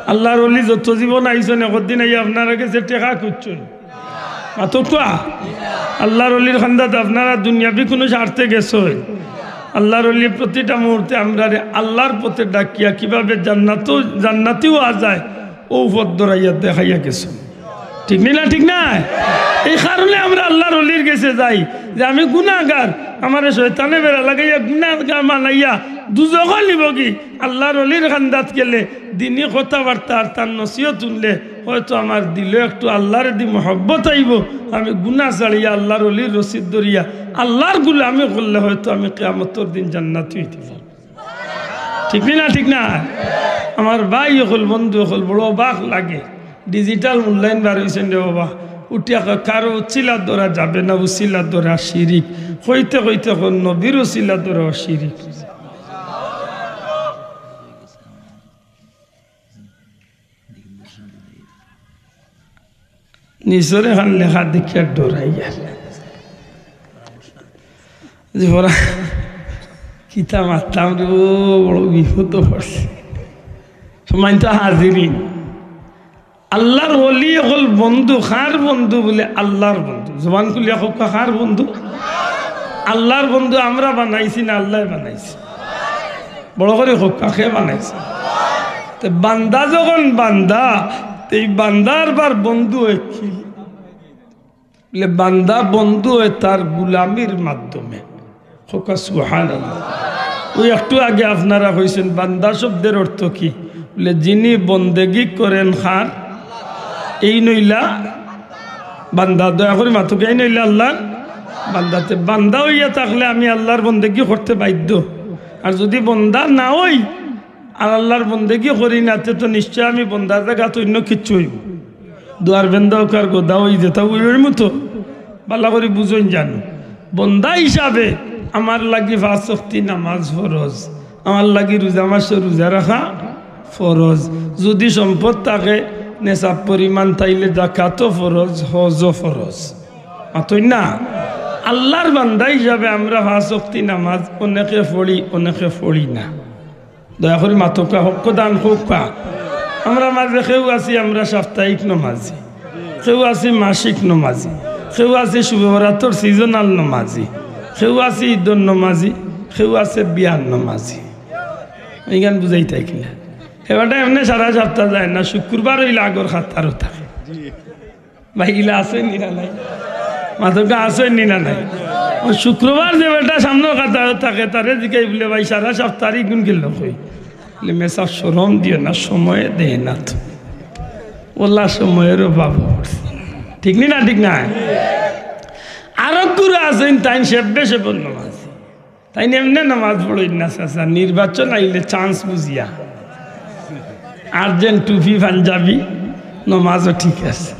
আল্লার অলি যত জীবন আইছইন, একদিন আইয়া আপনারা গেছে টেকা খুঁজছইন। মাতউক্কা। আল্লার অলির খান্দাত আপনারা দুনিয়াবি কুনু স্বার্থে গেছইন? আল্লার অলি প্রতিটা মুহূর্তে আমরারে আল্লার পথে ডাকিয়া কিভাবে জান্নাতও, জান্নাতিও আ যায়, ও পথ ধরাইয়া দেখাইয়া গেছইন। ঠিক নি না? ঠিক না? এই কারণে আমরা আল্লার অলির গেছে যাই যে আমি গুনাগার, আমারে শয়তানে বেড়া লাগাইয়া গুনাগার বানাইয়া দুজখো নিবগি। আল্লার অলির খান্দাত গেলে দিনি কথাবার্তা আর তার নসিহত হুনলে হয়তো আমার দিলো একটু আল্লারে দি মহব্বত আইবো। আমি গুনা ছাড়িয়া আল্লার অলির রশিদ ধরিয়া আল্লার গুলামি করলে হয়তো আমি কিয়ামতর দিন জান্নাতি অইতে পারবো। ঠিক নি না? ঠিক না? আমার ভাই অকল, বন্ধু অকল, বড় অবাক লাগে। Digital মূল্যায়ন বার অইছে রে বাবা। উঠিয়া কয়, "কারো উছিলা ধরা যাবে না, উছিলা ধরা শিরিক।" কইতে কইতে কয়, "নবীর উছিলা ধরা শিরিক।" নিচর এখান লেখা দেখিয়া ডরাইয়া যে ওরা কিতা মাততাম রে, ও বড় বিপদ পড়ছে। সম্মানিত হাজিরিন, আল্লার অলি অকল বন্ধু, কার বন্ধু? বলে আল্লার বন্ধু। জবান খুলিয়া কউক্কা, কার বন্ধু? আল্লার বন্ধু। আমরা বানাইছি না, আল্লায় বানাইছে? বড় করি কউক্কা, কে বানাইছে? তে বান্দা যখন বান্দা, তে এই বান্দার বার বন্ধু অয় কি? বলে, বান্দা বন্ধু অয় তার গুলামির মাধ্যমে। কউক্কা সুবহানাল্লাহ। ওই একটু আগে আপনারা কইছইন, বান্দা শব্দের অর্থ কি? বলে, যিনি বন্দেগি করেন কার, এইন অইলা বান্দা। দয়া করি মাতউক্কা, এইন অইলা আল্লার বান্দা। তে বান্দা অইয়া থাকলে আমি আল্লার বন্দেগি করতে বাধ্য। আর যুদি বন্দা না অই, আর আল্লার বন্দেগি করি না, তে তো নিশ্চয় আমি বন্দার জাগাত অইন্য কিচ্ছু অইমু। দুয়ার বেন্দা অউক আর গদা অই যেতা অইমু তো। ভালা করি বুঝইন জানো, বন্দা হিসাবে আমার লাগি পাঁচ ওয়াক্তি নামাজ ফরজ, আমার লাগি রোজা মাসো রোজা রাখা ফরজ। যুদি সম্পদ থাকে নেশাব পরিমাণ, তাইলে জাকাতও ফরজ, হজও ফরজ। মাতইন না? আল্লার বান্দা হিসাবে আমরা পাঁচ ওয়াক্তি নামাজ অনেকে পড়ি, অনেকে পড়ি না। দয়া করি মাতউক্কা, হক্ক দান কউক্কা। আমরা মাঝে কেউ আছি আমরা সাপ্তাহিক নমাজি, কেউ আছি মাসিক নমাজি, কেউ আছি শবে বরাতর seasonal নমাজি, কেউ আছি ইদর নমাজি, কেউ আছে বিয়ার নমাজি। ইখান বুঝাইতায় কিনা? এবারটা এমনে সারা সাপ্তা যায় না, শুক্রবার অইলে আগর কাতারো থাকে। ভাই, ইলা আছইন নি না নাই? মাতউক্কা, আছইন নি না নাই? ও শুক্রবার যে বেটা সামনে কাতারো থাকে, তারে জিগাই বলে, "ভাই, সারা সাপ্তার ইগুন গেল কই?" বলে, "মেসাব, শরম দিও না, সময়ে দেয় না তো।" ওলা সময়ের অভাব অইছে। ঠিক নি না? ঠিক না? আরক গুরু আছইন, তাইন সেব্বে সেবর নমাজি। তাইন এমনে নমাজ পড়ইন না, চাচা, নির্বাচন আইলে chance বুঝিয়া। Urgent টুপি, পাঞ্জাবি, নমাজও ঠিক আছে।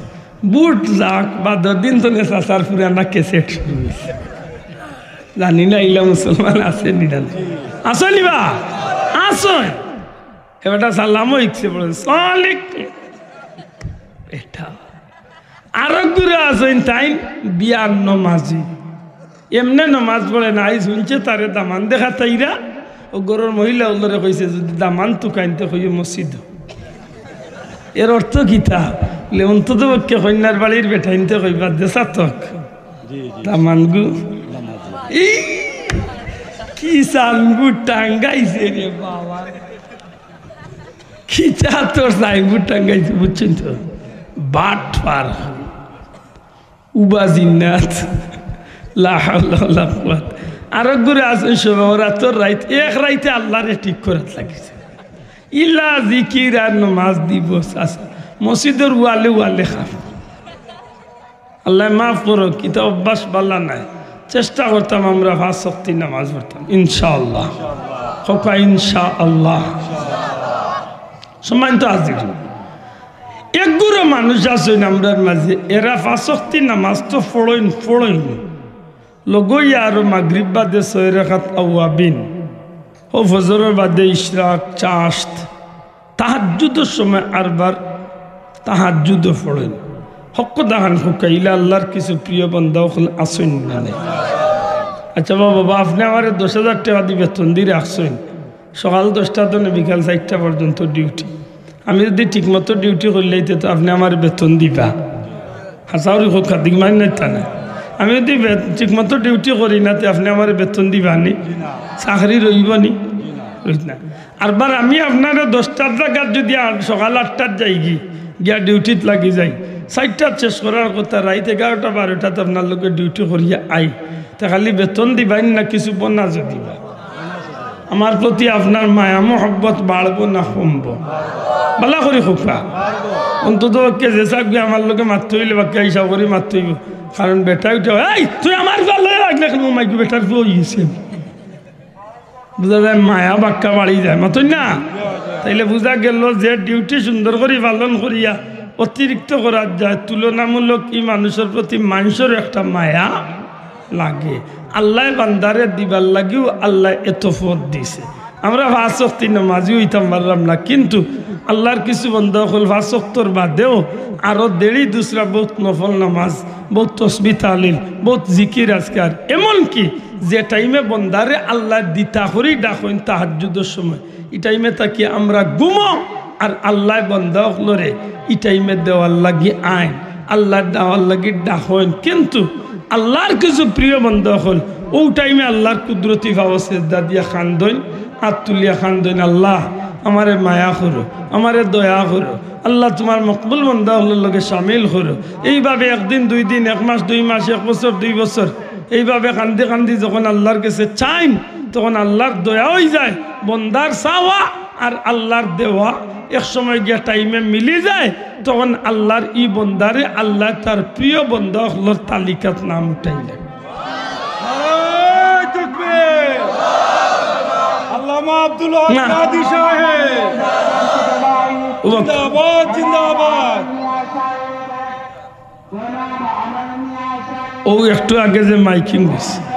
ভোট যাক, বাদর দিন তো নে চাচার পুরানা cassette শুরু অইছে। জানি না, ইলা মুসলমান আছইন নি না নাই? আছইন নি বা? আছইন। এ বেটা সালামও হিকছে, বলে, "সালাম আলাইকুম।" এটা। আরক গুরু আছইন, তাইন বিয়ার নমাজি। এমনে নমাজ পড়ে না, আইজ হুনছে তারে দামান দেখাত আইরা, ও ঘরর মহিলা অকলরে কইছে, "যুদি দামান তুকাইন তে কইও মসজিদো।" এর অর্থ কিতা? বলে, অন্তত পক্ষে কইন্যার বাড়ির বেটাইন্তে কইবা, "দেশা তক দামানগু।" ই, কি সানগু টাঙ্গাইছে রে বাবা। কিতা তোর সাইনবোর্ড টাঙ্গাইছে, বুঝছইন তো? বাটপার। উবা জিন্নাত। লা হাওলা ওয়ালা কুওয়াত। আরক গুরে আছইন শবে বরাতর রাইত, এক রাইতে আল্লারে ঠিক করাত লাগিছে। ইলা জিকির আর নমাজ দিবস আছে। মসজিদর ওয়ালে ওয়ালে খাপ। আল্লায় মাফ করউক, ইতা অভ্যাস বালা নায়। চেষ্টা করতাম আমরা পাঁচ ওয়াক্তি নামাজ পড়তাম, ইনশাআল্লাহ। কউক্কা ইনশাআল্লাহ। সম্মানিত হাজিরিন, এক গুরু মানুষ আছইন আমরার মাঝে, এরা পাঁচ ওয়াক্তি নামাজ তো পড়ইন, পড়ইন, লগইয়া আরো মাগরিব বাদে ছয় রাকাত আওয়াবিন, অউ ফজরর বাদে ইশরাক, চাশত, তাহাজ্জুদর সময় আরবার তাহাজ্জুদও পড়ইন। হক কথা খান কউক্কা, ইলা আল্লার কিছু প্রিয় বান্দা অকল আছইন না নি? আচ্ছা বাবা, বাবা, আপনে আমারে দশ হাজার টেকা দি বেতন দি রাখছইন, সকাল দশটা থনে বিকাল চাইরটা পর্যন্ত ডিউটি। আমি যুদি ঠিকমতো ডিউটি করিলাই তে তো আপনে আমারে বেতন দিবা? হাছা করি কউক্কা, দিক মাইন নাই তা না। আমি যুদি বে-, ঠিকমতো ডিউটি করি না তে আপনে আমারে বেতন দিবা নি? চাকরি রইবো নি? রইত না। আরবার আমি আপনারে দশটার জাগাত যুদি আর সকাল আটটাত যাইগি, গিয়া ডিউটিত লাগি যাই, চাইরটাত শেষ করার কথা, রাইত এগারোটা বারোটাত আপনার লগে ডিউটি করিয়া আই, তে খালি বেতন দিবাইন না কিছু বোনাস দিবা? আমার প্রতি আপনার মায়া মহব্বত বাড়বো না কমবো? বালা করি কউক্কা। অন্তত পক্ষে যে সাবগি আমার লগে মাততে অইলে বাক্কা হিসাব করি মাততে অইবো। কারণ বেটা উঠে, "এই, তুই আমার ভালো লাগলে কেন?" মাইকু বেটার পুয়া অইছে। বুঝা যায় মায়া বাক্কা বাড়ি যায়, মাতইন না? তাইলে বুঝা গেল যে ডিউটি সুন্দর করি পালন করিয়া অতিরিক্ত করার যায়, তুলনামূলক ই মানুষর প্রতি মানষর একটা মায়া লাগে। আল্লায় বান্দারে দিবার লাগিও আল্লায় এত পথ দিছে। আমরা পাঁচ ওয়াক্তি নামাজি অইতাম পারলাম না, কিন্তু আল্লার কিছু বান্দা অকল পাঁচ ওয়াক্তর বাদেও আরো দেড়ি দুসরা বউত নফল নামাজ, বউত তসবি তাহলিল, বউত জিকির আজকার, এমনকি যে টাইমে বন্দারে আল্লায় দিতা করি ডাকইন তাহাজ্জুদর সময়, ই টাইমে থাকি আমরা ঘুমো আর আল্লায় বন্দা অকলরে ই টাইমে দেওয়ার লাগি আইন, আল্লায় দেওয়ার লাগি ডাকইন। কিন্তু আল্লার কিছু প্রিয় বন্দা অকল অউ টাইমে আল্লার কুদরতি পাও সেজদা দিয়া কান্দইন, আত তুলিয়া কান্দইন, "আল্লাহ, আমারে মায়া করো, আমারে দয়া করো, আল্লাহ তুমার মকবুল বন্দা অকলর লগে শামিল করো।" এইভাবে একদিন, দুই দিন, এক মাস, দুই মাস, এক বছর, দুই বছর, এইভাবে কান্দি কান্দি যখন আল্লার গেছে চাইন, তখন আল্লার দয়া অইযায়। বন্দার চাওয়া আর আল্লার দেওয়া এক সময় গিয়া টাইমে মিলি যায়, তখন আল্লার ই বন্দারে আল্লায় তার প্রিয় বন্দা অকলর তালিকাত নাম উঠাইলে। নারায়ে তাকবীর। আল্লামা আব্দুল হক না। কাদরি সাহেব। ও বাবা। জিন্দাবাদ, জিন্দাবাদ। ও একটু আগে যে মাইকিং অইছে।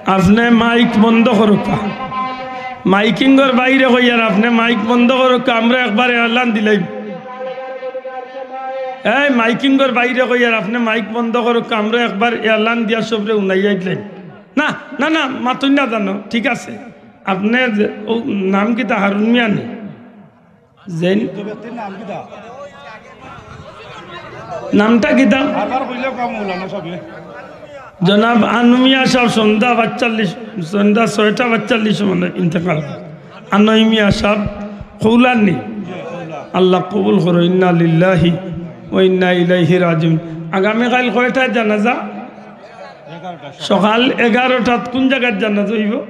আপনে মাইক বন্ধ করউক্কা। মাইকিংর বাইরে কইয়ার আপনে মাইক বন্ধ করউক্কা, আমরা একবার এলান দিলাইমু। এই মাইকিংর বাইরে কইয়ার আপনে মাইক বন্ধ করউক্কা, আমরা একবার এলান দিয়া সবরে উনাইয়া দিলাইমু। না, না, না, মাতইন না জানো, ঠিক আছে। আপনে যে, ও নাম কিতা, হারুন মিয়া নি? জেন? নামটা কিতা? জনাব আনু মিয়া সাব সন্ধ্যা পাঁচচল্লিশ, সন্ধ্যা ছয়টা পাঁচচল্লিশ মানে ইন্তেকাল। আনু মিয়া সাব কৌলার নি? আল্লাহ কবুল করো। ইন্না লিল্লাহি ওয়া ইন্না ইলাইহি রাজিউন। আগামীকাইল কয়টায় জানাজা? সকাল এগারোটাত। কোন জাগাত জানাজা অইবো?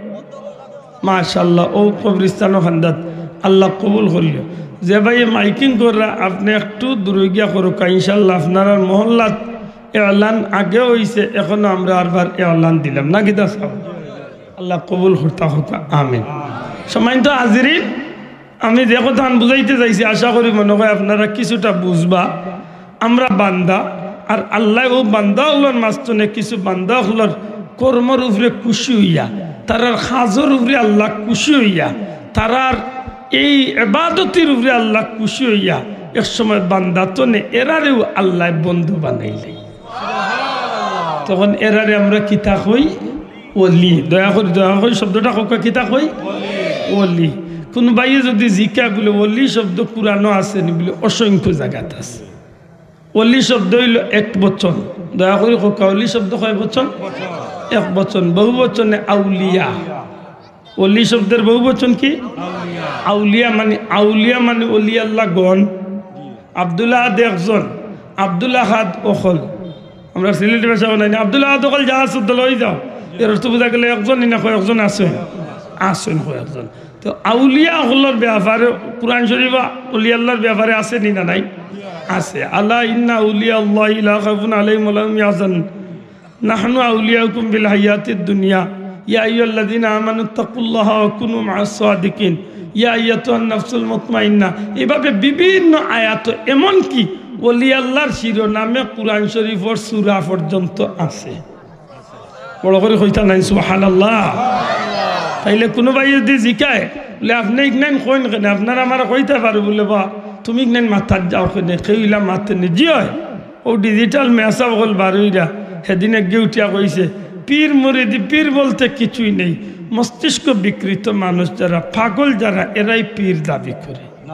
মাশাআল্লাহ, অউ কবরস্থানর কান্দাত। আল্লাহ কবুল করিও। যে ভাইয়ে মাইকিং কররা, আপনে একটু দূরে গিয়া করউক্কা, ইনশাআল্লাহ আপনারার মহল্লাত এলান আগে অইছে, এখনো আমরা আরবার এলান দিলাম না, কিতা সাব? আল্লাহ কবুল করতা হউক্কা, আমিন। সম্মানিত হাজিরিন, আমি যে কথাখান বুঝাইতে চাইছি, আশা করি মনো অয় আপনারা কিছুটা বুঝবা। আমরা বান্দা, আর আল্লায় অউ বান্দা অকলর মাঝখানো কিছু বান্দা অকলর কর্মর উপরে খুশি অইয়া, তারার কাজর উপরে আল্লাহ খুশি অইয়া, তারার এই ইবাদতর উপরে আল্লাহ খুশি অইয়া, এক সময় বান্দা থনে এরারেও আল্লায় বন্ধু বানাইলে। তখন এরারে আমরা কিতা কই? ওলি। দয়া করি, দয়া করি শব্দটা কউক্কা, কিতা কই? ওলি। কুনু ভাইয়ে যুদি জিকায় বুলে, ওলি শব্দ কুরআনো আছে নি? বুলে, অসংখ্য জাগাত আছে। ওলি শব্দ অইলো এক বচন। দয়া করি কউক্কা, ওলি শব্দ কয় বচন? এক বচন, বহু বচনে আউলিয়া। অলি শব্দের বহু বচন কি? আউলিয়া। মানে, আউলিয়া মানে অলি আল্লাহ গণ। আব্দুল আহাদ একজন, আব্দুল আহাদ অকল। আমরা সিলেটি ভাষা বানাই না, আব্দুল আহাদ অকল যা আছে দল হয়ে যাও। এর অর্থ বোঝা গেল একজনই না, কয়েকজন আছে, আছেন কয়েকজন। তো আউলিয়া অকলর ব্যাপারে কোরআন শরীফ অলি আল্লাহর ব্যাপারে আছে নি না নাই? আছে। আলা ইন্না আউলিয়া আল্লাহি লা খাউফুন আলাইহিম ওয়া লা হুম ইয়াহজানুন। নাহনু আউলিয়াউকুম ফিল হায়াতিদ দুনিয়া। ইয়া আইয়ুহাল্লাযীনা আমানু ইত্তাকুল্লাহা ওয়া কুনু মাআস সাদিকিন। ইয়া আইয়াতুহান নাফসুল মুতমাইন্না। এভাবে বিভিন্ন আয়াত, এমনকি ওলি আল্লাহর শিরোনামে কোরআন শরীফর সূরা পর্যন্ত আছে। বড় করি কইতা নাই সুবহানাল্লাহ। তাইলে কুনু ভাই যদি জিকায়, বলে, "আপনে ইগনাইন কইন কেনে? আপনারা আমারে কইতা পারো?" বলে, "বা, তুমি ইগনাইন মাতাত যাও কেনে? কেউ ইলা মাতে নি।" জি অয়, অউ ডিজিটাল মেসাব অকল বার অইরা, হেদিন একগে উঠিয়া কইছে, "পীর মুরিদি, পীর বলতে কিছুই নেই, মস্তিষ্ক বিকৃত মানুষ যারা, পাগল যারা, এরাই পীর দাবি করে।"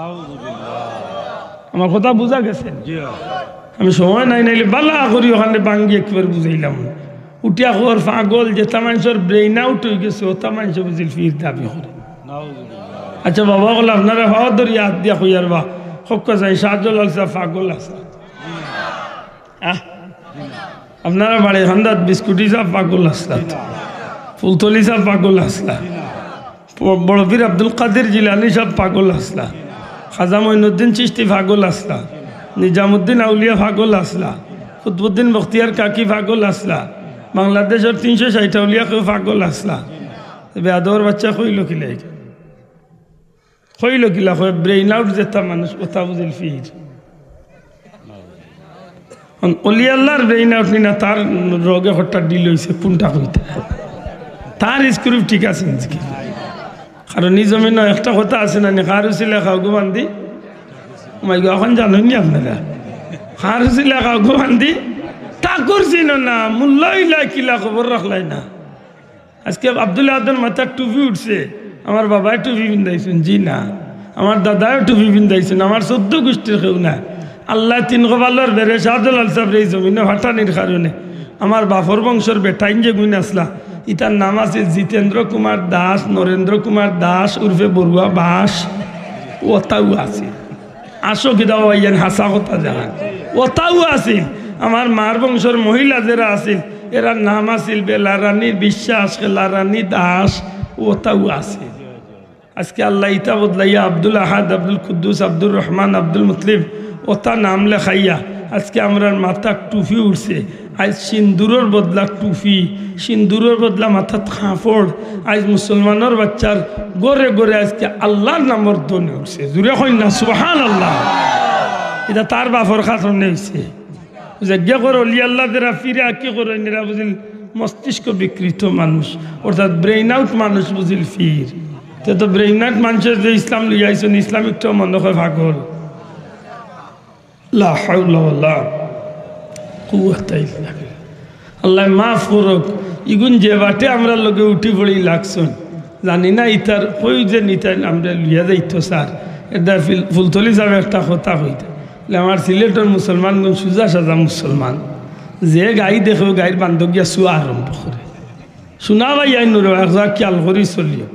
আমার কথা বুঝা গেছে? আমি সময় নাই, নাইলে বালা করি অখান ভাঙ্গি একবার বুঝাইলাম। উঠিয়া কর পাগল, যেতা মানষর brain out অই গেছে, অতা মানষে বুঝিল পীর দাবি করে। আচ্ছা বাবা অকল, আপনারা পাও ধরি আত দিয়া কইয়ার বা, হক্কা যাই শাহজালাল সাব পাগল আছলা। আহ? আপনারা বাড়ি খান্দাত বিস্কুটি সাব পাগল আছলা, ফুলতলি সাব পাগল আছলা, ব-, বড় পীর আব্দুল কাদির জিলানী সাব পাগল আছলা, খাজা মঈনুদ্দিন চিশতি পাগল আছলা, নিজামুদ্দিন আউলিয়া পাগল আছলা, কুতবুদ্দিন বখতিয়ার কাকি পাগল আছলা, বাংলাদেশর তিনশো ষাইট আউলিয়া কেউ পাগল আছলা। বেয়াদবর বাচ্চা কইল কিলা ইটা? কইল কিলা? কয় brain out যেতা মানুষ, অতা বুঝিল পীর। অন অলি আল্লাহর brain out নি না, তার রগে হঠাৎ ঢিল অইছে, কুনটা কইতা? তার screw ঠিক আছে নি? কারণ ই জমিনো একটা কথা আছে না নি, "কার উসিলায় খাও গো বান্দি।" মাই গো, অখন জানইন নি আপনারা? "কার উসিলায় খাও গো বান্দি।" ঠাকুর চিনো না, মোল্লা অইলা কিলা, খবর রাখলায় না। আজকে আব্দুল আহাদর মাথাত টুপি উঠছে, আমার বাবায় টুপি পিন্দাইছইন, জি না, আমার দাদায়ও টুপি পিন্দাইছইন, আমার চৌদ্দ গুষ্টির কেউ না। আল্লায় তিন কপালর বেড়ে শাহজালাল সাবরে ই জমিনো পাঠানির কারণে আমার বাপর বংশর বেটাইন যেগুইন আছলা, ইতার নাম আছিল জিতেন্দ্র কুমার দাস, নরেন্দ্র কুমার দাস উরফে বড়ুয়া বাস, অতাউ আছিল। আসো কিতা ভাইয়াইন, হাছা কথা জানাইন। অতাউ আছিল। আমার মার বংশর মহিলা যেরা আছিল, এরার নাম আছিল বেলা রানী বিশ্বাস, খেলা রানী দাস, অতাউ আছিল। আজকে আল্লায় ইতা বদলাইয়া আব্দুল আহাদ, আব্দুল কুদ্দুস, আব্দুর রহমান, আব্দুল মুতলিব, অতা নাম লেখাইয়া আজকে আমরার মাথাত টুপি উঠছে। আইজ সিন্দুরর বদলা টুপি, সিন্দুরর বদলা মাথাত কাপড়। আইজ মুসলমানর বাচ্চার ঘরে ঘরে আজকে আল্লাহর নামর ধ্বনি উঠছে। জুরে কইন না, সুবহানাল্লাহ। ইটা তার বাপর কারণে অইছে। যেগিয়ে কর অলি আল্লাহ যেরা পীরে আকি করইন, এরা বুঝিল মস্তিষ্ক বিকৃত মানুষ, অর্থাৎ brain out মানুষ বুঝিল পীর। তে তো brain out মানষে যে ইসলাম লইয়া আইছইন, ইসলাম একটু মনে হয় পাগল। লা হাওলা ওয়ালা কুওয়াতা ইল্লা বিল্লাহ। আল্লায় মাফ করউক, ইগুন যে বাটে আমরার লগে উঠি পড়ি লাগছইন, জানি না ইতার কই যে নিতাইন আমরারে লইয়া যাইতো স্যার। এটা ফিল-, ফুলতলি সাবে একটা কথা কইতা, বলে, "আমার সিলেটর মুসলমানগুন সুজা সাজা মুসলমান, যে গাই দেখে অউ গাইর বান্দো গিয়া চুয়া আরম্ভ করে।" শুনা ভাইয়াইন নুরো, এক জাগা খেয়াল করি চলিও।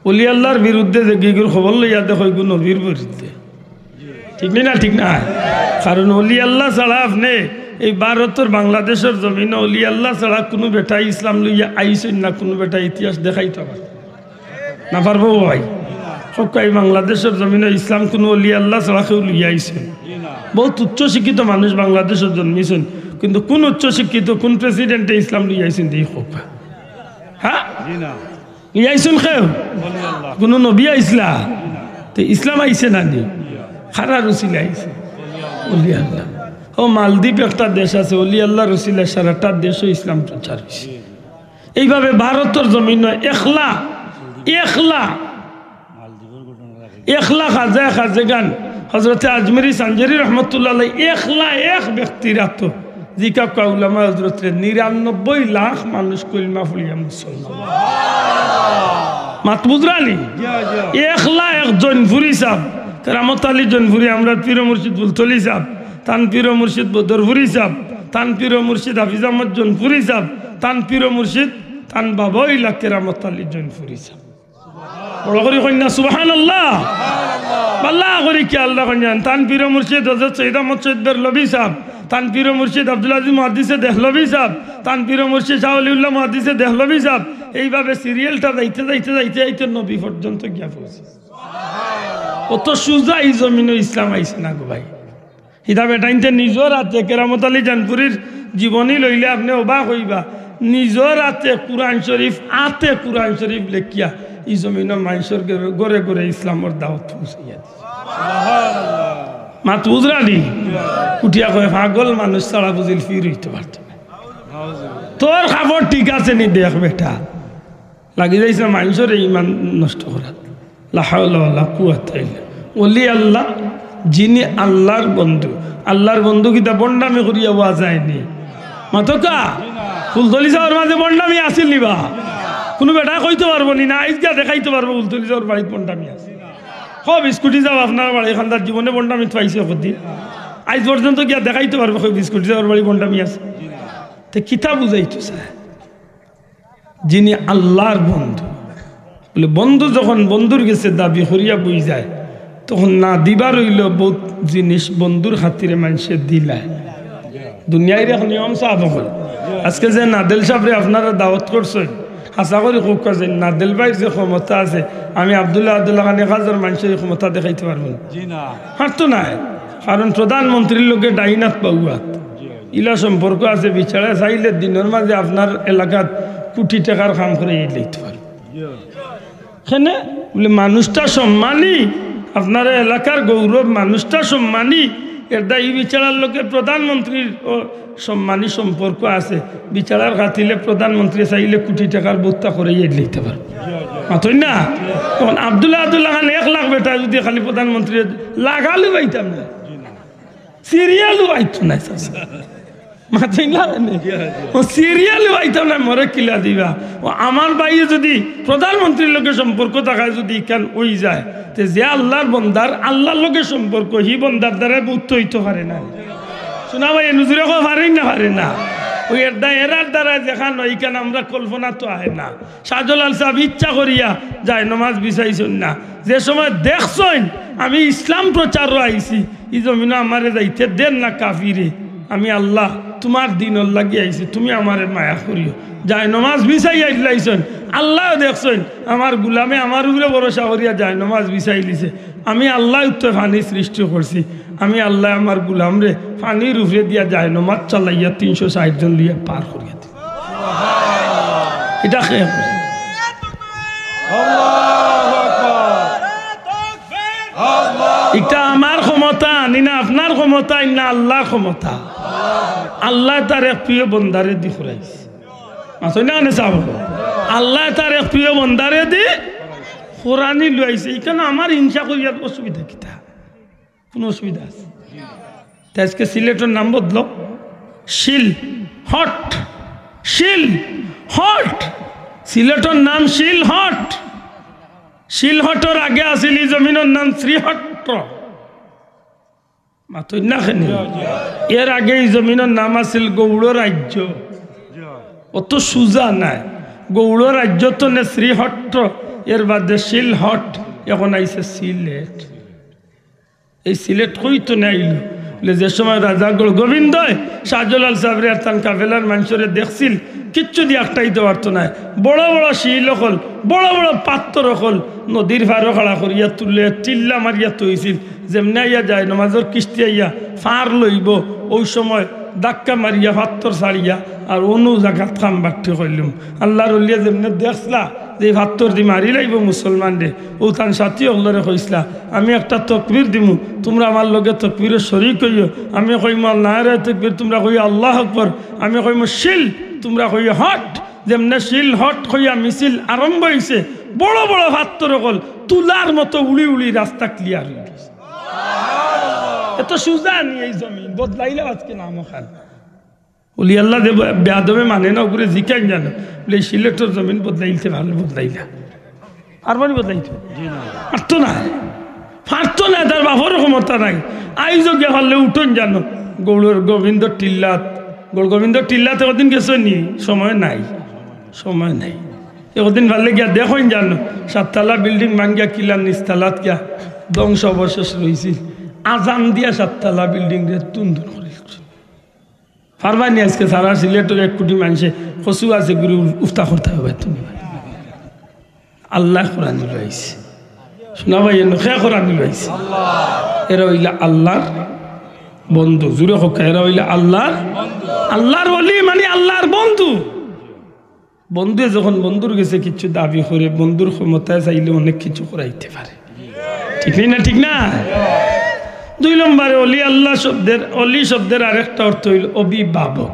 অলি আল্লাহর বিরুদ্ধে যেগিগুর খবর লইয়া দেখো, ইগু নবীর বিরুদ্ধে। ঠিক নি না? ঠিক না? কারণ অলি আল্লাহ ছাড়া আপনে এই ভারতর বাংলাদেশর জমিনো অলি আল্লাহ ছাড়া কুনু বেটায় ইসলাম লইয়া আইছইন না, কুনু বেটায় ইতিহাস দেখাইতা পারবো না। পারবো ভাই? হক্কা, এই বাংলাদেশর জমিনো ইসলাম কুনু অলি আল্লাহ ছাড়া কেউ লইয়া আইছে? বহুত উচ্চ শিক্ষিত মানুষ বাংলাদেশো জন্মিছইন, কিন্তু কুন উচ্চ শিক্ষিত, কুন প্রেসিডেন্টে ইসলাম লইয়া আইছইন দেখি হক্কা? হ্যাঁ? লইয়া আইছইন কেউ? কুনু নবী আইছলা? তে ইসলাম আইছে না নি? কারার উসিলায় আইছে? অলি আল্লাহ। ও মালদ্বীপ একটা দেশ আছে, অলি আল্লাহর উসিলায় সারাটা দেশো ইসলাম প্রচার অইছে। এইভাবে ভারতর জমিনো একলা, একলা, একলা খাজা খাজেগান হজরতে আজমিরি সানজারি রহমতুল্লাহ আলাইহি একলা এক ব্যক্তির আতো জিকাউক্কা উলামায়ে হজরতরে, নিরানব্বই লাখ মানুষ কলিমা পড়িয়া মুসলমান। মাত বুঝরা নি? একলা এক জৈনপুরি সাব, কেরামত আলী জৈনপুরি, আমরার পীর মুর্শিদ ফুলতলি সাব, তান পীর মুর্শিদ বদরপুরি সাব, তান পীর মুর্শিদ হাফিজ আহমদ জৌনপুরী সাব, তান পীর মুর্শিদ, তান বাবা অইলা কেরামত আলী জৌনপুরী সাব। বড় করি কইন না সুবহানাল্লাহ। ভালা করি খেয়াল রাখইন যান, তান পীর মুর্শিদ হযরত সৈয়দ আহমদ শহীদ বেরলভী সাব, তান পীর মুর্শিদ আব্দুল আজিজ মুহাদ্দিসে দেহলভী সাব, তান পীর মুর্শিদ শাহ ওলিউল্লাহ মুহাদ্দিসে দেহলভী সাব। এইভাবে সিরিয়ালটা যাইতে যাইতে যাইতে যাইতে নবী পর্যন্ত গিয়া পৌঁছে। অত সুজা ই জমিনো ইসলাম আইছে না গো ভাই। ইতা বেটাইন্তে নিজর আতে, কেরামত আলী জৌনপুরীর জীবনী লইলে আপনে অবাক অইবা। নিজর আতে কুরআন শরীফ, আতে কুরআন শরীফ লেখিয়া ই জমিনো মানষর ঘরে ঘরে ঘরে ইসলামর দাওয়াত পৌঁছাইয়া দিছে। মাত বুঝরা নি? উঠিয়া কয়, "পাগল মানুষ ছাড়া বুঝিল পীর অইতো পারতো না।" তোর খবর ঠিক আছে নি দেখ বেটা। লাগি যাইছে মানষর ইমান নষ্ট করাত। লা হাওলা ওয়ালা কুওয়াতা ইল্লা। ওলি আল্লাহ, যিনি আল্লাহর বন্ধু। আল্লাহর বন্ধু কিতা ভন্ডামি করিয়া অওয়া যায়নি? মাতকা, ফুলতলি সাবর মাঝে ভন্ডামি আছিল নি বা? কুনু বেটায় কইতো পারবো নি না, আইজ গিয়া দেখাইতো পারবো ফুলতলি সাবর বাড়িত ভন্ডামি আছে। হ, বিস্কুটি সাব আপনার বাড়ি খান্দার জীবনে ভন্ডামি পাইছে কতদিন? আইজ পর্যন্ত গিয়া দেখাইতো পারবো কই বিস্কুটি সাবর বাড়ি ভন্ডামি আছে? তে কিতা বুঝাইতো চায়? যিনি আল্লাহর বন্ধু। বলে, বন্ধু যখন বন্ধুর গেছে দাবি করিয়া বই যায়, তখন না দিবার অইলো বহুত জিনিস বন্ধুর খাতিরে মানষে দিলায়। দুনিয়ার এক নিয়ম সাব অকল। আজকে যে নাদেল সাবরে আপনারা দাওয়াত করছইন, হাছা করি কউক্কা যে নাদেল ভাইর যে ক্ষমতা আছে, আমি আব্দুল্লাহ আব্দুল্লাহ খান এক হাজার মানষর ক্ষমতা দেখাইতো পারবো না। জি না। পারতো নায়। কারণ প্রধানমন্ত্রীর লগে ডাইন আত বাউ আত। ইলা সম্পর্ক আছে, বিচারে চাইলে দিনর মাঝে আপনার এলাকাত কোটি টেকার কাম করাইয়া দিতো পারে। কেনে? বলে, মানুষটা সম্মানী, আপনার এলাকার গৌরব, মানুষটা সম্মানী। এরদায় ই বিচারার লগে প্রধানমন্ত্রীর ও সম্মানী সম্পর্ক আছে। বিচারার খাতিরে প্রধানমন্ত্রী চাইলে কোটি টেকার ভত্তা করাইয়া দিতে পারে। মাতইন না? তখন আব্দুল্লাহ আব্দুল্লাহ খান এক লাখ বেটা যদি খালি প্রধানমন্ত্রী লাগালে পাইতাম না। সিরিয়ালও আইতো না, চাচা। মাতইন না রে? ও সিরিয়ালও আইতো না, মরে কিলা দিবা? ও আমার ভাইয়ে যদি প্রধানমন্ত্রীর লগে সম্পর্ক থাকায় যদি ইখান অই যায়, তে যে আল্লাহর বন্দার আল্লাহর লগে সম্পর্ক, হি বন্দার দ্বারা বুঝতে অইতো পারে না। শোনা ভাই, নুজুরে কো পারেন না, পারে না। ওই এর দ্বারা, এরার দ্বারা যেখান অয়, ইখান আমরা কল্পনা তো আহে না। শাহজালাল সাব ইচ্ছা করিয়া যায় নমাজ বিছাইছইন না। যে সময় দেখছইন আমি ইসলাম প্রচারো আইছি, ই জমিনো আমারে যাইতে দেন না কাফিরে। আমি আল্লাহ তুমার দিনর লাগি আইছি, তুমি আমারে মায়া করিও। যায় নমাজ বিছাইয়া দিলাইছইন, আল্লাহ দেখছইন আমার গুলামে আমার উপরে ভরসা করিয়া যায় নমাজ বিছাইলিছে। আমি আল্লাহ উত্তর পানি সৃষ্টি করছি, আমি আল্লাহ আমার গুলামরে পানির উপরে দিয়া যায় নমাজ চালাইয়া তিনশো ষাইট জন লইয়া পার করিয়া দিছি। ইটা কে? ইটা আমার ক্ষমতা, নি না আপনার ক্ষমতা, ই না আল্লাহর ক্ষমতা। আল্লাহ তার এক প্রিয় বন্দারে দি করাইছে। মাতইন না নে সাব? আল্লাহ তার এক প্রিয় বন্দারে দি করানি লইছে। ইখান আমার হিংসা করিয়ার অসুবিধা কিতা? কুনু অসুবিধা আছে? তে আজকে সিলেটর নাম বদলো, শিলহট। শিলহট। সিলেটর নাম শিলহট। শিলহটর আগে আছিল ই জমিনর নাম শ্রীহট্ট। মাতইন না কেনে? এর আগে ই জমিনর নাম আছিল গৌড় রাজ্য। অত সুজা নায়। গৌড় রাজ্য তনে শ্রীহট্ট, এর বাদে শিলহট, এখন আইছে সিলেট। এই সিলেট কই তনে আইলো? বলে, যে সময় রাজাগড় গোবিন্দয় শাহজালাল সাবরে আর তান কাফেলার মানষরে দেখছিল, কিচ্ছু দি আটকাইতে পারতো নায়। বড় বড় শিল অকল, বড় বড় পাত্থর অকল নদীর পারো খাড়া করিয়া তুলে টিল্লা মারিয়া থইছিল। যেমনে আইয়া যায় নমাজর কিস্তি আইয়া ফার লইবো, অউ সময় ধাক্কা মারিয়া পাত্থর ছাড়িয়া আর অনো জাগাত কাম বাট্টি করিলিমু। আল্লাহর অলিয়ে যেমনে দেখছলা যে ই পাত্থর দি মারি লাইবো মুসলমানরে, অউ তান সাথী অকলরে কইছলা, "আমি একটা তকবীর দিমু, তুমরা আমার লগে তকবীরো শরিক অইও।" আমি কইমু, "আল নারায়ে তকবীর", তুমরা কইও, "আল্লাহু আকবার।" আমি কইমু, "শিল", তুমরা কইও, "হট।" যেমনে শিলহট কইয়া মিছিল আরম্ভ অইছে, বড় বড় পাত্থর অকল তুলার মতো উড়ি উড়ি রাস্তা clear অইগেছে। এত সুজা নি এই জমিন, বদলাইলাও আজকে নাম অখান। অলি আল্লাহ যে বে-, বেয়াদবে মানে না, অগুরে জিকাইন জানো, বলে, "এই সিলেটর জমিন বদলাইতে পারলে বদলাইলা।" পারবো নি বদলাইতে? পারতো না, পারতো না, তার বাপরও ক্ষমতা নাই। আইজও গিয়া পারলে উঠইন জানো, গৌড়র গোবিন্দ টিল্লাত গৌরগোবিন্দ টিল্লাত একদিন গেছো নি? সময় নাই, সময় নাই। একদিন পারলে গিয়া দেখইন জানো, সাততলা বিল্ডিং ভাঙ্গিয়া কিলা নিচতলাত গিয়া ধ্বংস অবশেষ রইছিল। আজান দিয়া সাততলা বিল্ডিং রে তুন তুন করি দিছে। পারবা নি আজকে সারা সিলেটর এক কোটি মানষে কচু আছে গুরু উফতা করতা অইবো তুমি? আল্লায় কোরআন লইয়া আইছে। শুনা ভাই, এনো কে কোরআন লইয়া আইছে? এরা অইলা আল্লার বন্ধু। জুরে কউক্কা, এরা অইলা আল্লার, আল্লার ওলি মানে আল্লার বন্ধু। বন্ধুয়ে যখন বন্ধুর গেছে কিছু দাবি করে, বন্ধুর ক্ষমতায় চাইলে অনেক কিছু করাইতে পারে। ঠিক নি না? ঠিক না? দুই নম্বরে অলি আল্লাহ শব্দের, অলি শব্দের আরেকটা অর্থ অইল অভিভাবক।